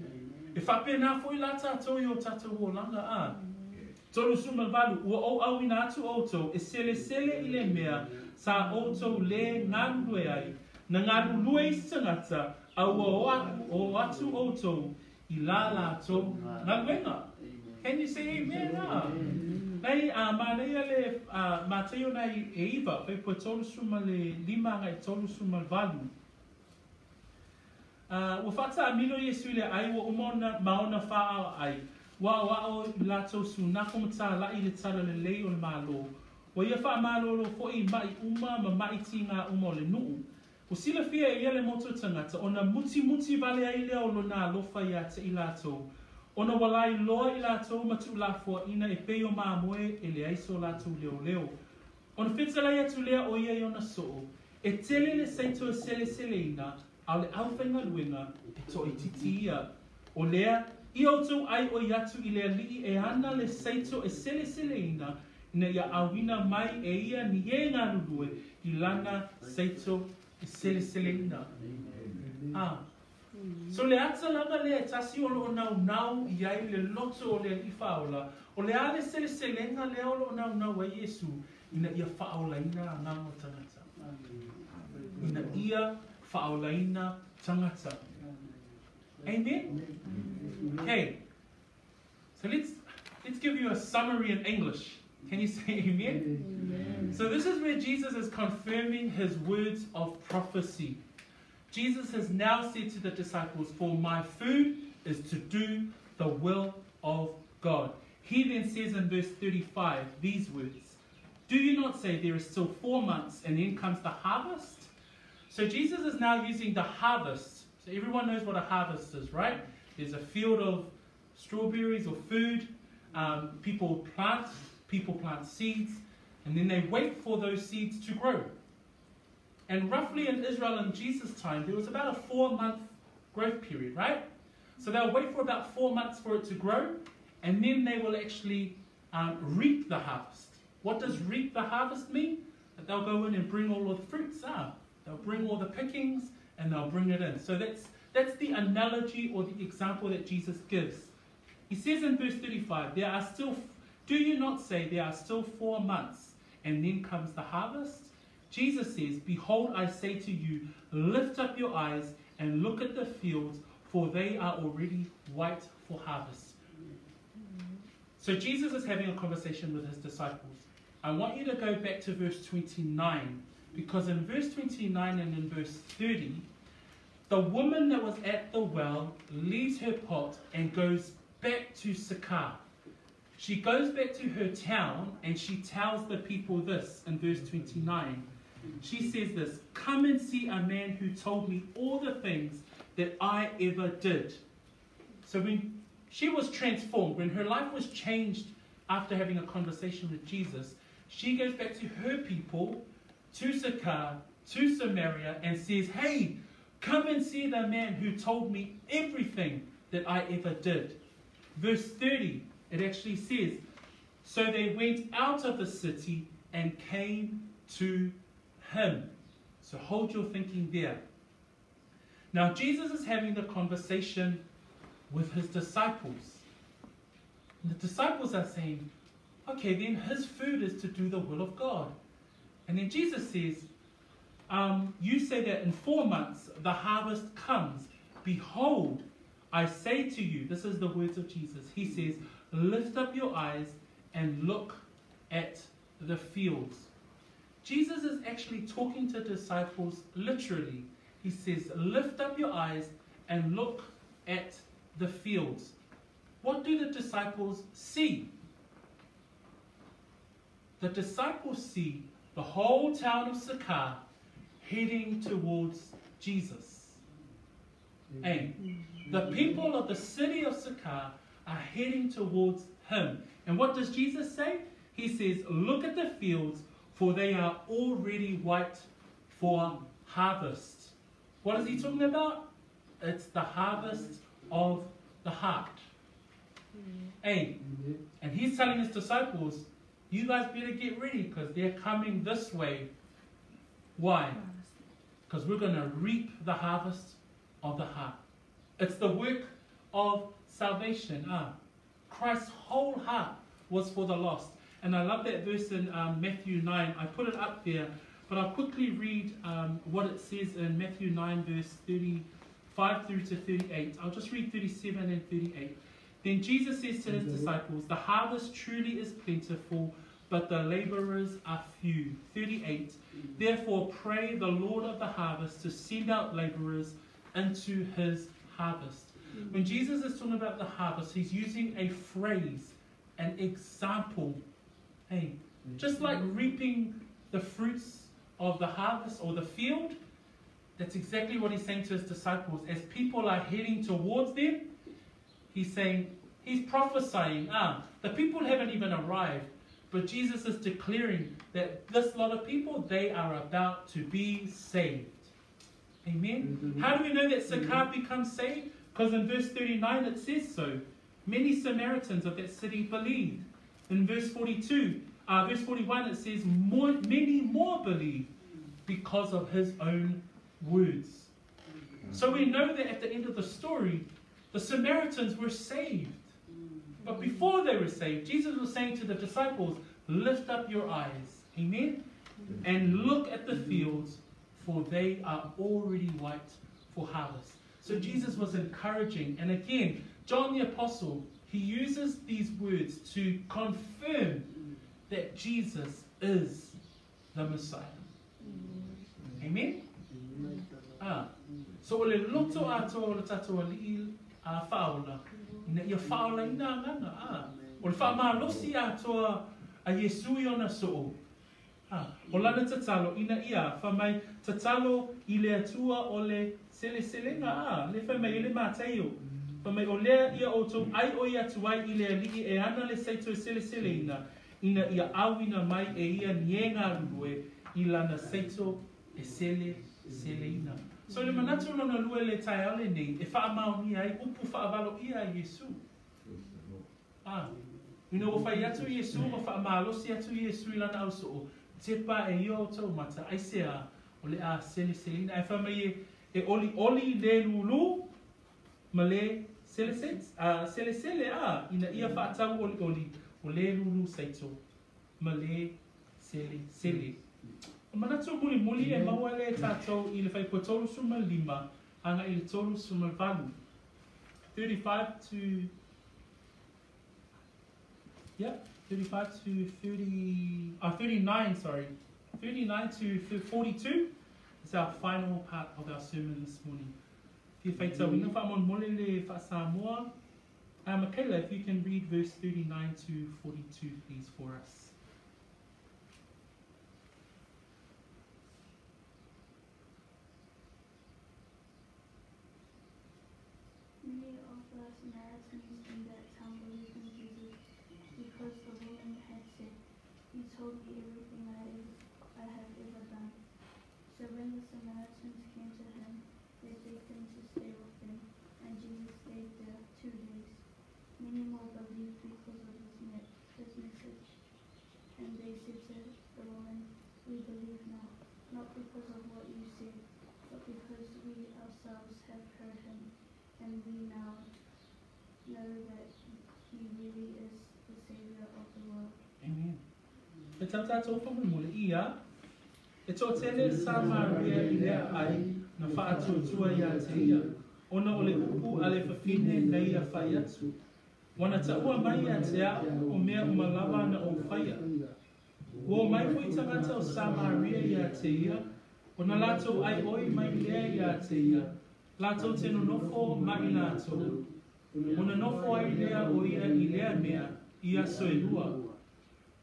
A: E faapena foi la tatou i o tatou olaga, a. 38, Ua ou auina atu outou e selesele i le mea sa outou lē galulue ai, na galulue isi tagata, a ua o aku, o atu outou i la latou galuega. Can you say amen? A. Nai, a, manaia le, a, Mataio nai e iva, fuaiupu e 35 agai 38. A ua faataamilo Iesu i le ai, ua uma ona ma ona faaao ai, ua aoao i latou sunako ma tālaʻi i le tala lelei o le Malo. Ua ia faamalōlō foʻi i maʻi uma ma maʻi tigā uma o le nuu. Ua silafia e ia le motu o tagata, ona mutimuti vale ai lea o lona alofa iā te i latou, ona ua lailoa i latou ma tuulafoaina e pei o mamoe e leai so latou leoleo. Ona fetalai atu lea o ia i ona soo, E tele le saito e seleseleina, a o le aufaigaluega e toaitiiti ia. O lea, ia outou ai oi atu i le alii e ana le saito e seleseleina, ina ia auina mai e ia ni e galulue i lana saito e seleseleina. A. So le ata lava lea e tasi o lo o naunau i ai le loto o le Alii Faaola, o le a le seleselega lea o lo o naunau ai Iesu ina ia faaolaina agaga o tagata. Ina ia faaolaina tagata. Amen? Okay. So let's let's give you a summary in English. Can you say amen? amen? So this is where Jesus is confirming his words of prophecy. Jesus has now said to the disciples, For my food is to do the will of God. He then says in verse 35 these words Do you not say there is still four months and then comes the harvest? So Jesus is now using the harvest. So everyone knows what a harvest is, right? There's a field of strawberries or food. Um, people plant, people plant seeds, and then they wait for those seeds to grow. And roughly in Israel in Jesus' time, there was about a four month growth period, right? So they'll wait for about four months for it to grow, and then they will actually um, reap the harvest. What does reap the harvest mean? That they'll go in and bring all of the fruits up. They'll bring all the pickings and they'll bring it in. So that's, that's the analogy or the example that Jesus gives. He says in verse 35, there are still, do you not say there are still four months and then comes the harvest? Jesus says, Behold, I say to you, lift up your eyes and look at the fields, for they are already white for harvest. So Jesus is having a conversation with his disciples. I want you to go back to verse 29, because in verse 29 and in verse 30, the woman that was at the well leaves her pot and goes back to Sychar. She goes back to her town and she tells the people this in verse 29. She says this Come and see a man who told me all the things that I ever did. So when she was transformed, when her life was changed after having a conversation with Jesus, she goes back to her people, to Sychar, to Samaria, and says, Hey, come and see the man who told me everything that I ever did. Verse 30, it actually says, So they went out of the city and came to him. So hold your thinking there. Now Jesus is having the conversation with his disciples. And the disciples are saying, okay, then his food is to do the will of God. And then Jesus says, you say that in 4 months the harvest comes. Behold, I say to you, this is the words of Jesus. He says, lift up your eyes and look at the fields. Jesus is actually talking to disciples literally. He says, lift up your eyes and look at the fields. What do the disciples see? The disciples see the whole town of Sychar heading towards Jesus. And the people of the city of Sychar are heading towards him. And what does Jesus say? He says, look at the fields, for they are already white for harvest. What is he talking about? It's the harvest of the heart. Hey, and he's telling his disciples, you guys better get ready because they're coming this way. Why? Because we're going to reap the harvest of the heart. It's the work of salvation. Christ's whole heart was for the lost. And I love that verse in Matthew 9. I put it up there, but I'll quickly read what it says in Matthew 9, verse 35 through to 38. I'll just read 37 and 38. Then Jesus says to his disciples, the harvest truly is plentiful, but the laborers are few. 38. Therefore pray the Lord of the harvest to send out laborers into his harvest. When Jesus is talking about the harvest, he's using a phrase, an example. Hey, just like reaping the fruits of the harvest or the field, that's exactly what he's saying to his disciples. As people are heading towards them, he's saying, he's prophesying, the people haven't even arrived, but Jesus is declaring that this lot of people, they are about to be saved. Amen? How do we know that Sychar becomes saved? Because in verse 39 it says so. Many Samaritans of that city believed. In verse 42, verse 41 it says, many more believed because of his own words. So we know that at the end of the story, the Samaritans were saved. But before they were saved, Jesus was saying to the disciples, lift up your eyes, amen, and look at the fields, for they are already white for harvest. So Jesus was encouraging. And again, John the Apostle, he uses these words to confirm that Jesus is the Messiah. Amen? So o le loto atoa o le tatou ali'i a whaola. Ina ia whaola ina nganga. O le whaamalosi atoa a Iesu i ona so'o. O lana tatalo ina ia whamai tatalo i le atua o le seleselenga. Le whamai ele māteio. Whamai o lea ia o tau ai o ia tuai i le alii e ana le seito e selesele ina. Ina ia awina mai e ia nienga rurue i lana seito e sele sele ina. So le manatu lona lua le taeale nei, e whaamaoni ai, upu whaavalo ia a Iesu. Ina o whai atu Iesu, ma whaamalosi atu Iesu i lana auso'o, te pa e ia o tau mata, ai se a, o le a sele sele ina. Ai whamai e oli oli le lulu, ma le sele sele sele a, ina ia whaatau oli oli, o le lulu saito, ma le sele sele. O manatu muli muli e maua le tātou i le whaipo 35, anga i le 38. 35 to... Yeah, 35 to 30, 39, sorry. 39 to 42 is our final part of our sermon this morning. Michaela, if you can read verse 39 to 42, please, for us.
B: Samaritans in that town believed in Jesus because the woman had said, "He told me everything I have ever done." So when the Samaritans came to him, they begged him to stay with them, and Jesus stayed there 2 days. Many more believed because of his message. And they said to the woman, "We believe now, not because of what you said, but because we ourselves have heard him, and we now know that he really is the Savior of the world."
A: Amen. E tau whamulimuli ia, e toatele Samaria i lea ai na whaatuatua ia te ia, ona o le upu a le fafine na ia whai atu. Wana taua mai ia te au o mea umalawa na o whaia. Ua mai fui tangata o Samaria ia te ia, o na lātou ai oi mai lea ia te ia, lātou te nonofo mai lātou. O na nofo ai lea o ia i lea mea, i aso e lua.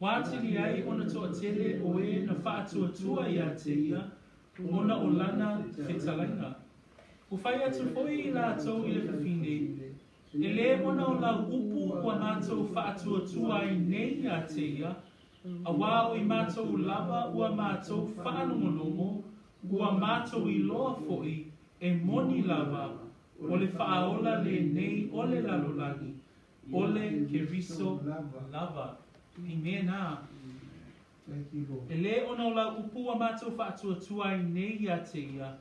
A: Wātili ai ona toatele o e na whaatuatua ia te ia, ona o lana whetalaina. O whai atu foi i lātou i le fafine, e le ona o lau upu ua mātou whaatuatua ai nei ia te ia, a wā o i mātou lava ua mātou whaalongolongo, ua mātou i loa foi e moni lava o le whaaola le nei o le lalolagi, o le Keriso lava. Amen. E le ona o lau upu ua mātou whaatuatua ai nei ia te ia,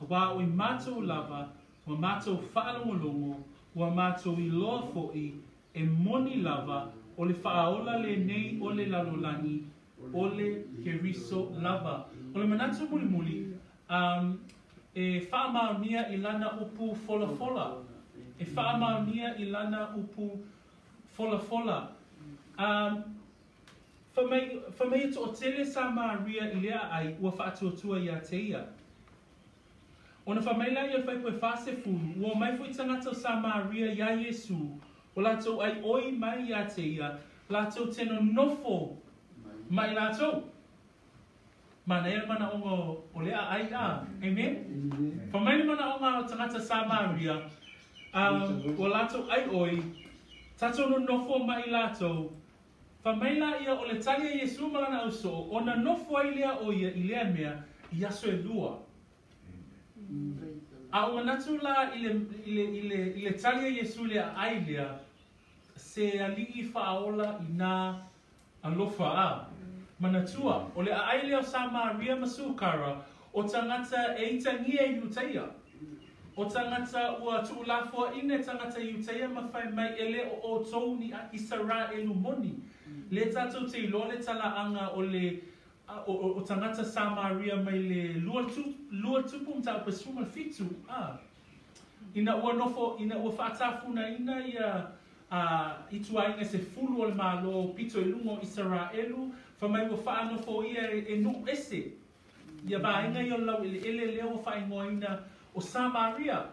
A: a wā o i mātou lava, ua mātou whaalongolongo, ua mātou i loa foi e moni lava o le whaaola le nei o le lalolagi, o le Keriso lava. O le manatu mulimuli, e whaamaonia i lana upu fola fola. E whaamaonia i lana upu fola fola. Whamei toatele Samaria i lea ai ua whaatuatua ia te ia. Ona whamei la ia whaipo e whasefulu, ua mai fui tangata o Samaria ia Yesu, o lātou ai oi mai ia te ia, lātou teno nofo mai lātou. Mana e mana onga o lea ai a. Amen? Whamei le mana onga o tangata Samaria, o lātou ai oi, tātou no nofo mai lātou. Whamei la ia o le tali a Yesu malana au so, o na nofo ai lea o ia i lea mea, i aso e lua. A o manatu la i le tali a Yesu lea ai lea, se alii whaola i nā alofa a. Manatua, o le aai lea o Samaria masukara, o tangata e itangia i Uteia. O tangata ua tuulafua ine tangata i Uteia mawhai mai ele o o tau ni a Israelu moni. Le tātou te iloa le talaanga o le o tangata Samaria mai le lua tupu mta o pesuma fitu. Ina ua nofo, ina ua whaatafuna ina ia ituainga se fulu o le malo pito i lungo Israelu, whamai ua whaanofo ia e nu ese. Ia vaenga ia lau ele ele leo ua whaingoa o Samaria.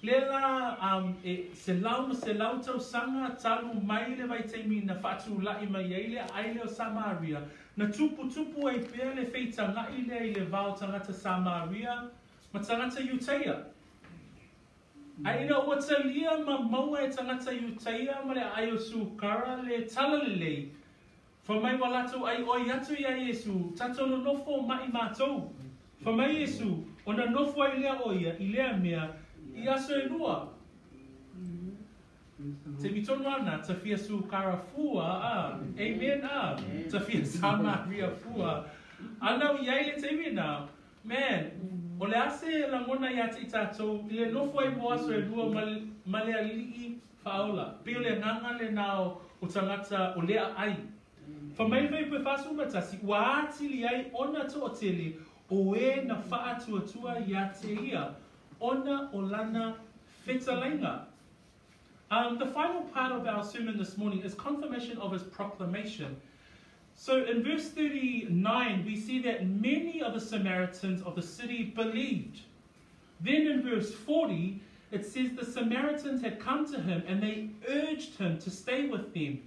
A: Le la e se lau ma se lau tau sanga talu mai le vaitaimi na whaatulai mai ai le ai le o Samaria. Na tupu tupu ai pea le feita ngai le i le vao tangata Samaria ma tangata Iuteia. Ai ina ua talia ma maua e tangata Iuteia ma le ai o Sukara le talalelei. Whamai wa lātou ai oi atu ia Yesu, tātou no nofo mai mātou. Whamai Yesu, o na nofo ai lea o ia, i lea mea, i aso e lua. Te mitonu ana, ta fia Sukara fua, a. Amen, a. Ta fia Samaria fua. Ana o iai le te mina, man, o le ase langona ia te i tātou, i le nofo ai mo aso e lua ma le alii whaola. Peo le nganga le nao o tangata o lea ai. Whamai whai pe whasu matasi, ua atili ai ona toatele o e na whaatuatua ia te ia, ona o lana whetalainga. The final part of our sermon this morning is confirmation of his proclamation. So in verse 39, we see that many of the Samaritans of the city believed. Then in verse 40, it says the Samaritans had come to him and they urged him to stay with them.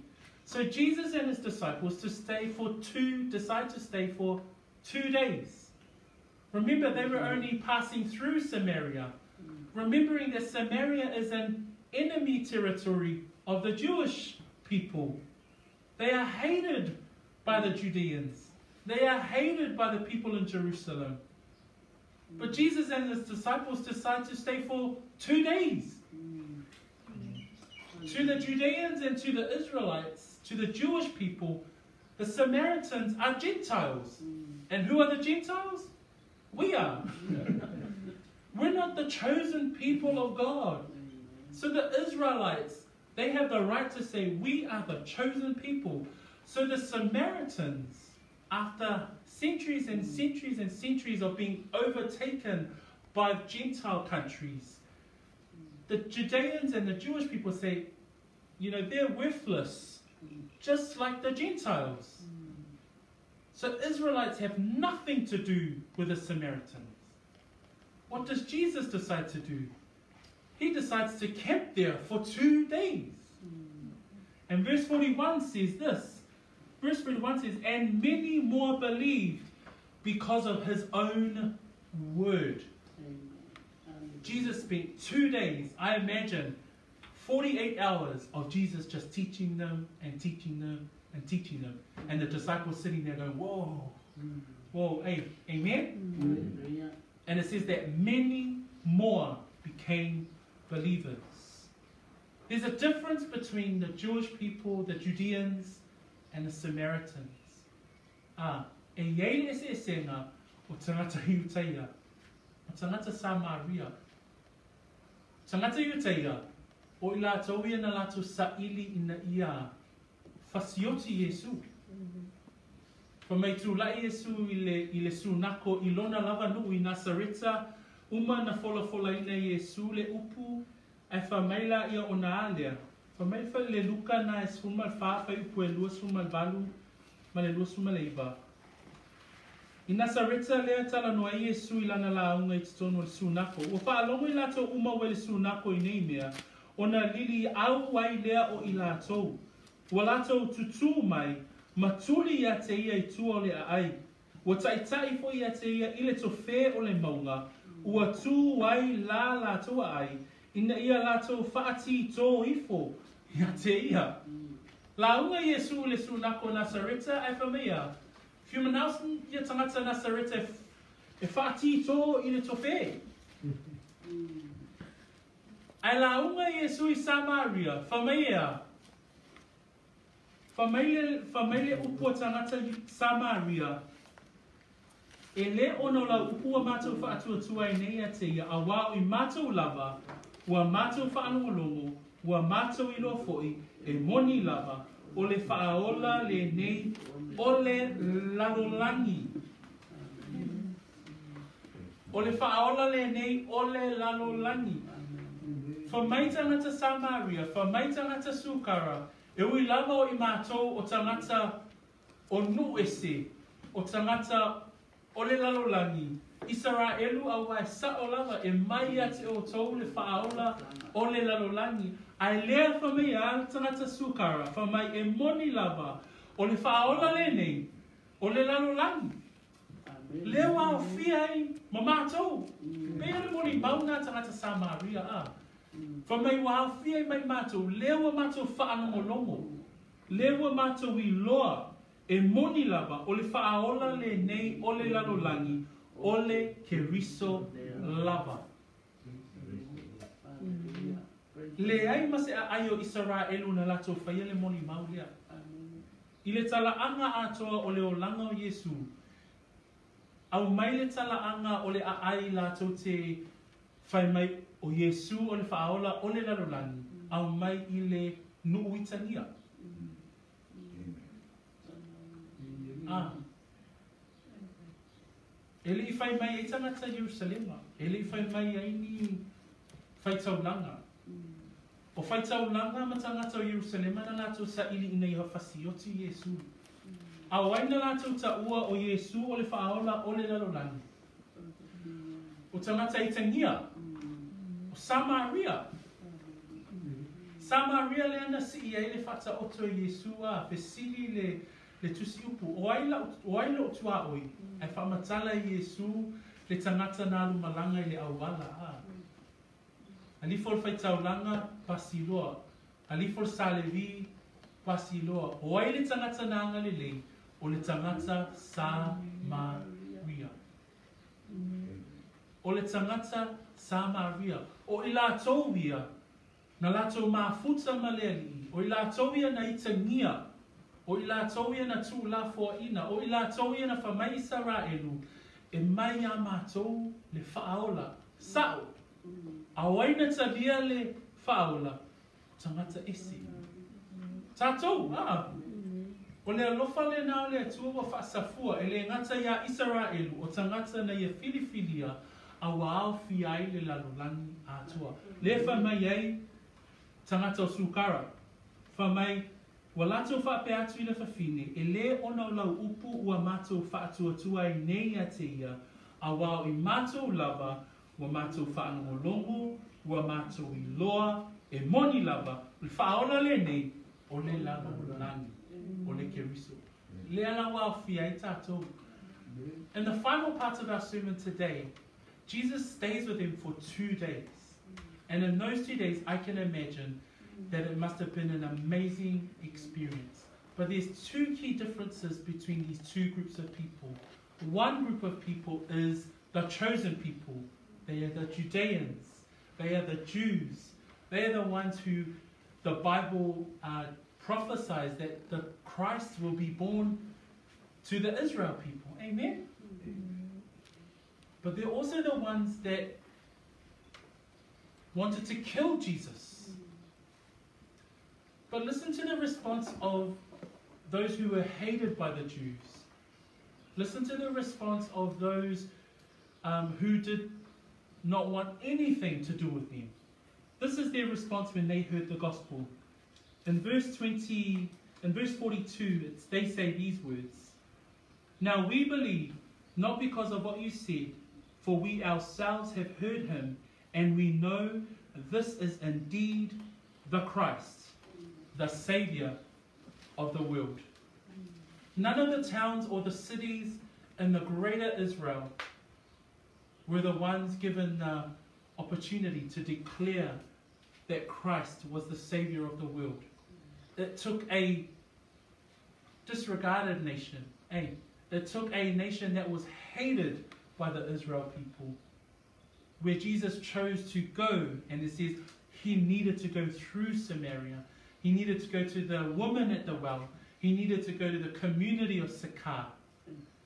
A: So Jesus and his disciples decide to stay for 2 days. Remember, they were only passing through Samaria. Remembering that Samaria is an enemy territory of the Jewish people. They are hated by the Judeans. They are hated by the people in Jerusalem. But Jesus and his disciples decide to stay for 2 days. To the Judeans and to the Israelites, to the Jewish people, the Samaritans are Gentiles. And who are the Gentiles? We are. We're not the chosen people of God. So the Israelites, they have the right to say, we are the chosen people. So the Samaritans, after centuries and centuries and centuries of being overtaken by Gentile countries, the Judeans and the Jewish people say, you know, they're worthless, just like the Gentiles. So Israelites have nothing to do with the Samaritans. What does Jesus decide to do? He decides to camp there for 2 days. And verse 41 says this. Verse 41 says, and many more believed because of his own word. Jesus spent 2 days, I imagine, 48 hours of Jesus just teaching them and teaching them and teaching them. And the disciples sitting there going, whoa, whoa, hey, amen? And it says that many more became believers. There's a difference between the Jewish people, the Judeans, and the Samaritans. E iei le ese esenga o tangata Iutaia, o tangata Samaria. Tangata Iutaia, o i lātou ia na lātou sa'ili ina ia fasioti Iesu. Fa mai tūla'i Iesu i le sunako i lona lava nu'u i Nasareta, uma na folafolaina Iesu le upu, ae fa'amai ia o na alea. Fa mai fa le Luka na e 14 fai upu e 28 ma le 29. I Nasareta lea talanoa ai Iesu i lana lauga i totonu o le sunako. Ua fa'alogo i latou uma ua i le sunako i nei mea, ona lili au ai lea o i latou. Ua latou tutū mai, ma tuli ia te ia i tua o le a'ai. Ua ta'ita'i fo'i ia te ia i le tofē o le mauga, ua tū ai la latou a'ai, ina ia latou fa'atitō ifo ia te ia. Lauga Iesu i le sunako o Nasareta ae fa'amai Fiu manao ia tagata Nasareta e fa'atitō i le tofē. Ae lauga Iesu i Samaria, fa'amai ea, fa'amai le upu a tagata Samaria, e lē ona o lau upu ua matou fa'atuatua ai nei ia te ia, auā o i matou lava, ua matou fa'alogologo, ua matou iloa fo'i, e moni lava, o le fa'aola lenei o le lalolagi. O le fa'aola lenei o le lalolagi. Fa'amai tagata Samaria, fa'amai tagata Sukara, e ui lava o i matou o tagata o nu'u ese, o tagata o le lalolagi, Isaraelu auā e sa'o lava e mai ia te outou le fa'aola o le lalolagi. Ae lea fa'amai a le tagata Sukara, fa'amai e moni lava, o le fa'aola lenei, o le lalolagi. Lea ua aofia ai ma matou. Pei o le molimau na tagata Samaria a. Fa'amai ua aofia ai mai matou, lea ua matou fa'alogologo, lea ua matou iloa, e moni lava, o le fa'aola lenei o le lalolagi, o le Keriso lava. Leai ma se a'ai o Isaraelu na latou faia le molimau lea. I le tala'aga atoa o le olaga o Iesu, aumai le tala'aga o le a'ai latou te fai mai o Iesu o le fa'aola o le lalolagi, aumai i le nu'u itagia. E le'i fai mai ai tagata Ierusalema, e le'i fai mai ai ni faitaulaga. O faitaulaga ma tagata o Ierusalema na latou sa'ili ina ia fasioti Iesu. A o ai na latou ta'ua o Iesu o le fa'aola o le lalolagi. O tagata itagia, o Samaria. Samaria lea na si'i ai le fa'ata'oto e Iesu a fesili le tusi upu, o ai lo'u tuā'oi, ae fa'amatala i Iesu le tagata na alumalaga i le auala a. Alifo le faitaulaga, pasi loa. Alifo le Sa Levi, pasi loa. O ai le tagata na agalelei? O le tagata Samaria. O le tagata Samaria. O i latou ia, na latou mafuta ma le Alii. O i latou ia na itagia. O i latou ia na tuulafoaina. O i latou ia na fai mai Isaraelu, e mai iā matou le faaola. Sa'o. A o ai na talia le faaola? Tagata ese. Tatou, a. O le alofa lenā o le Atua ua faasafua, e le gata iā Isaraelu, o tagata na ia filifilia, a ua aofia ai le lalolagi atoa. Lea fai mai ai, tagata o Sukara. Fai mai, ua latou faapea atu i le fafine, e lē ona o lau upu ua matou faatuatua ai nei ia te ia, auā o i matou lava, ua matou faalogologo, ua matou iloa, e moni lava, o le faaola lenei, o le lalolagi, o le Keriso. Lea la ua aofia ai tatou. In the final part of our sermon today, Jesus stays with them for 2 days. And in those 2 days, I can imagine that it must have been an amazing experience. But there's two key differences between these two groups of people. One group of people is the chosen people. They are the Judeans. They are the Jews. They are the ones who the Bible prophesies that the Christ will be born to the Israel people. Amen? But they're also the ones that wanted to kill Jesus. But listen to the response of those who were hated by the Jews. Listen to the response of those who did not want anything to do with them. This is their response when they heard the gospel. In verse 20, in verse 42, they say these words: "Now we believe not because of what you said, for we ourselves have heard him, and we know this is indeed the Christ, the Saviour of the world." None of the towns or the cities in the greater Israel were the ones given the opportunity to declare that Christ was the Savior of the world. It took a disregarded nation, eh? It took a nation that was hated by the Israel people, where Jesus chose to go, and it says he needed to go through Samaria. He needed to go to the woman at the well. He needed to go to the community of Sychar.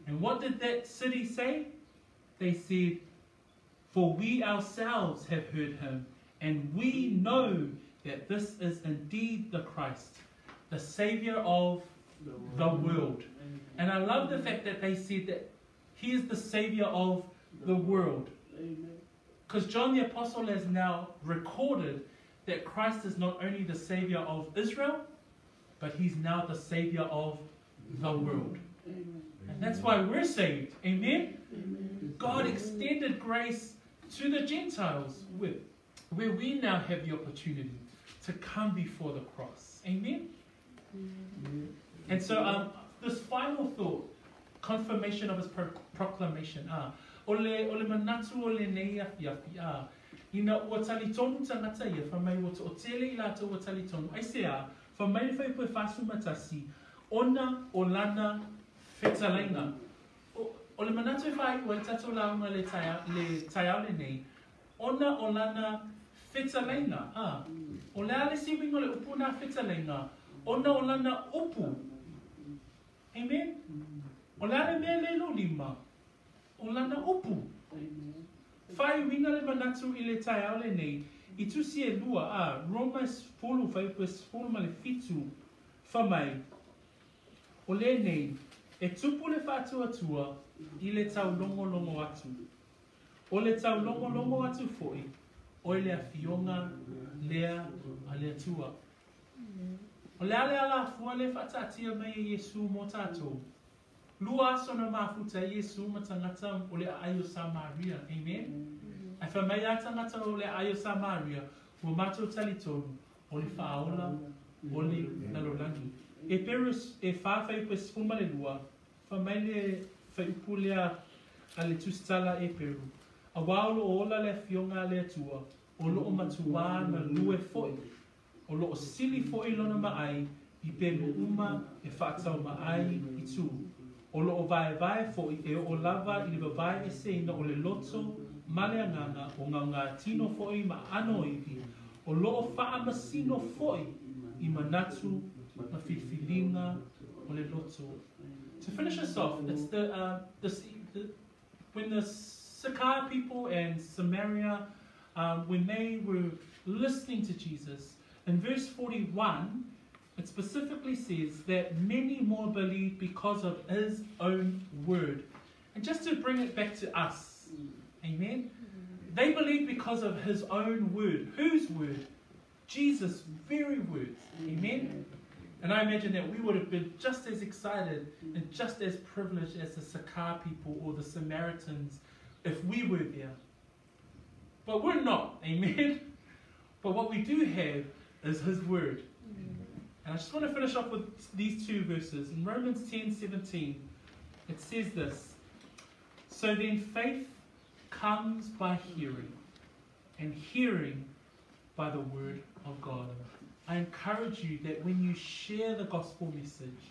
A: And what did that city say? They said, "For we ourselves have heard him, and we know that this is indeed the Christ, the Savior of the world." And I love the fact that they said that he is the Savior of the world. Because John the Apostle has now recorded that Christ is not only the Savior of Israel, but he's now the Savior of the world.
B: Amen.
A: And that's why we're saved. Amen?
B: Amen.
A: God extended grace to the Gentiles, where we now have the opportunity to come before the cross. Amen? And so this final thought, confirmation of his proclamation. Ah, o le manatu o lenei afiafi. Ah, ina ua talitonu tagata ia, fai mai ua toatele i latou ua talitonu. Aisea, fai mai le fuaiupu e 41, ona o lana fetalaiga. O le manatu e faaiu ai tatou lauga le taeao lenei, ona o lana fetalaiga. Ah, o le a le isi uiga o le upu na fetalaiga, ona o lana upu. Amen? O le a le mea le i lima, o lana upu.
B: Amen.
A: Faaiuina le manatu i le taeao lenei, i tusi e lua a Roma 10 fuaiupu e 17, fai mai, o lenei, e tupu le faatuatua i le taulogologo atu. O le taulogologo atu foi, o le afioga lea a le Atua. O le a le alafua le faataatia mai e Iesu mo tatou. 2 aso na mafuta e Iesu ma tagata o le aai o Samaria. Amen? Ae fai mai a tagata o le aai o Samaria, ua matou talitonu, o le faaola, o le lalolagi. Eperu e 4 fuaiupu e 12, fai mai le fuaiupu lea a le tusitala Eperu. Auā o lo o ola le afioga a le Atua, O loo matuā galue foi. O loo sili foi lona maai i pelu uma e faataumaai i tu. O loo vaevae foi e oo lava i le vavaeeseina o le loto ma le agaga, o gaogatino foi ma aano o ivi. O loo faamasino foi i manatu ma filifiliga o le loto. To finish us off, it's the, when the Sychar people and Samaria, when they were listening to Jesus, in verse 41, it specifically says that many more believed because of his own word. And just to bring it back to us, amen? They believed because of his own word. Whose word? Jesus' very words. Amen? And I imagine that we would have been just as excited and just as privileged as the Sychar people or the Samaritans if we were there. But we're not, amen? But what we do have is his word. And I just want to finish off with these two verses. In Romans 10:17, it says this: So then faith comes by hearing, and hearing by the word of God. I encourage you that when you share the gospel message,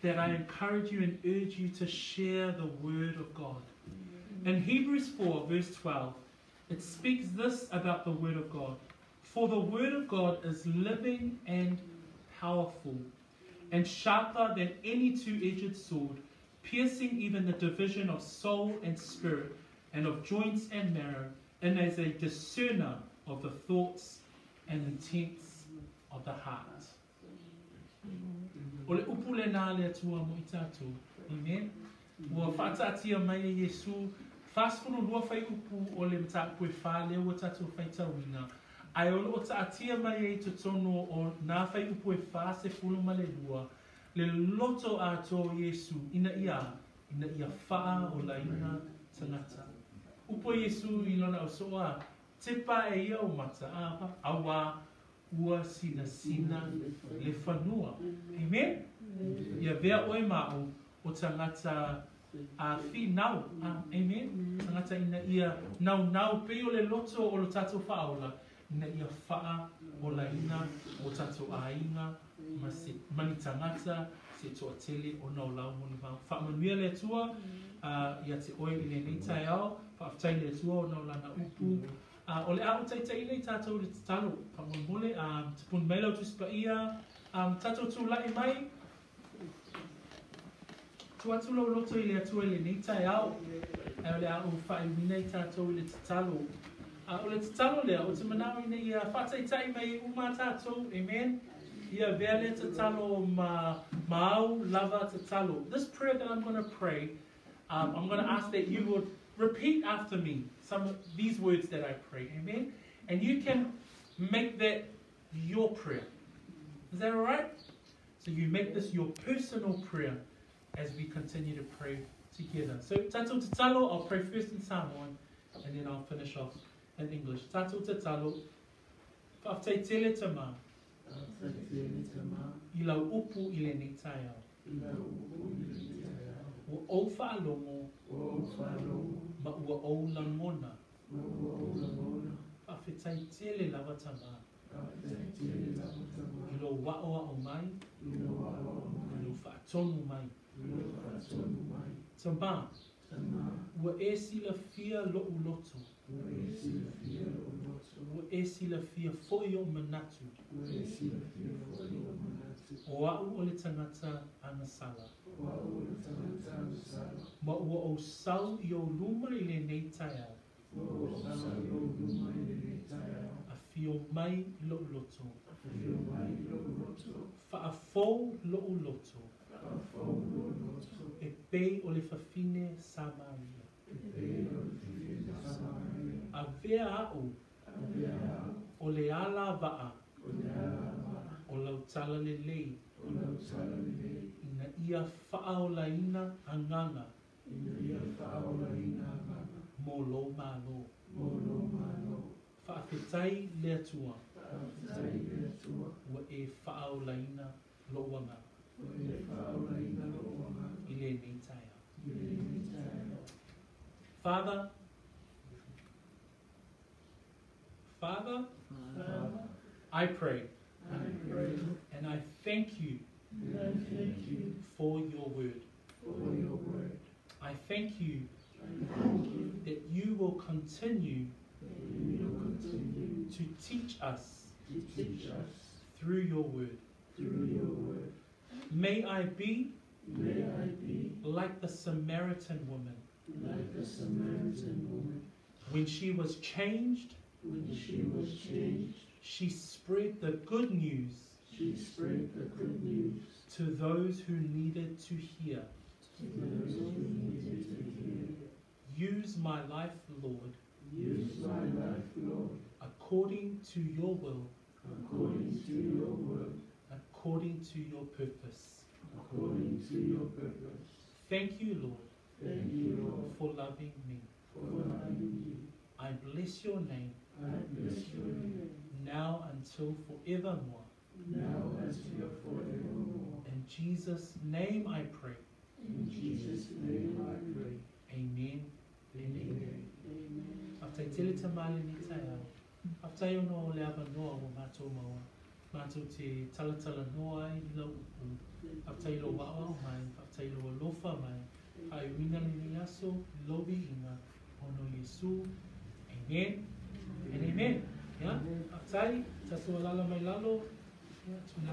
A: that I encourage you and urge you to share the word of God. In Hebrews 4, verse 12, it speaks this about the word of God. For the word of God is living and powerful, and sharper than any two-edged sword, piercing even the division of soul and spirit, and of joints and marrow, and as a discerner of the thoughts and intents of the heart. O le upu lenā a le Atua mo i tatou. Amen. Ua faataatia mai e Iesu 42 fuaiupu o le mataupu e fa lea ua tatou faitauina, ae o loo taatia mai ai i totonu o nā fuaiupu e 42 le loto atoa o Iesu ina ia ina ia faaolaina tagata. Upu a Iesu i lona ausoo a, Tepa e ia ou mata, a, auā ua sinasina le fanua. Amen? Ia avea oe ma au o tagata a finau. Amen? Tagata ina ia naunau pei o le loto o lo tatou faaola, ina ia faaolaina o tatou aiga ma se ma ni tagata se toatele ona o lau molimau. Faamanuia le Atua ia te oe i lenei taeao. Faafetai i le Atua ona o lana upu. A, o le a ou taitaiina i tatou i le tatalo, faamolemole, a, tapuni mai lau Tusi Paia, a, tatou tulai mai, tuu atu lou loto i le Atua i lenei taeao, ae o le a ou faaiuina i tatou i le tatalo. A, o le tatalo lea, ou te manao ina ia faataitai mai ai uma tatou, amen? Ia avea lea tatalo ma, ma au lava tatalo. This prayer that I'm going to pray, I'm going to ask that you would repeat after me some of these words that I pray. Amen? And you can make that your prayer. Is that all right? So you make this your personal prayer as we continue to pray together. So tatou tatalo, I'll pray first in Samoan and then I'll finish off in English. Tatou tatalo, faafetai tele Tama. I lau upu i lenei taeao. Ua ou faalogo ma ua ou lagona. Faafetai tele lava Tama. I lou aʻoaʻo mai, i lou faatonu mai. Tama, ua e silafia loʻu loto. Ua e silafia foi oʻu manatu. O aʻu o le tagata agasala. Ma ua ou sau i ou luma i lenei taeao. Afio mai i loʻu loto. Faafou loʻu loto. E pei o le fafine Samaria. Avea aʻu o le alavaa o lau talalelei ina ia faaolaina agaga mo lou Malo. Faafetai le Atua ua e faaolaina loʻu agaga i lenei taeao. Father, Father, I pray and I thank you for your word. I thank you that you will continue to teach us through your word. May I be like the Samaritan woman. When she was changed, she spread the good news to those who needed to hear. Use my life, Lord, according to your will, according to your purpose. Thank you, Lord, for loving me. I bless your name now until forevermore. In Jesus' name I pray.
C: In Jesus' name I pray.
A: Amen and amen. Faafetai tele tama i lenei taeao. Faafetai ona o le avanoa ua matou maua. Matou te talatalanoa ai i lau upu. Faafetai i lou aoao mai, faafetai i lou alofa mai. Faaiuina lenei aso i lou viiga ona o Iesu. Amen and amen. Ia, faafetai, tatou alaala mai lalo. Ia, tuna.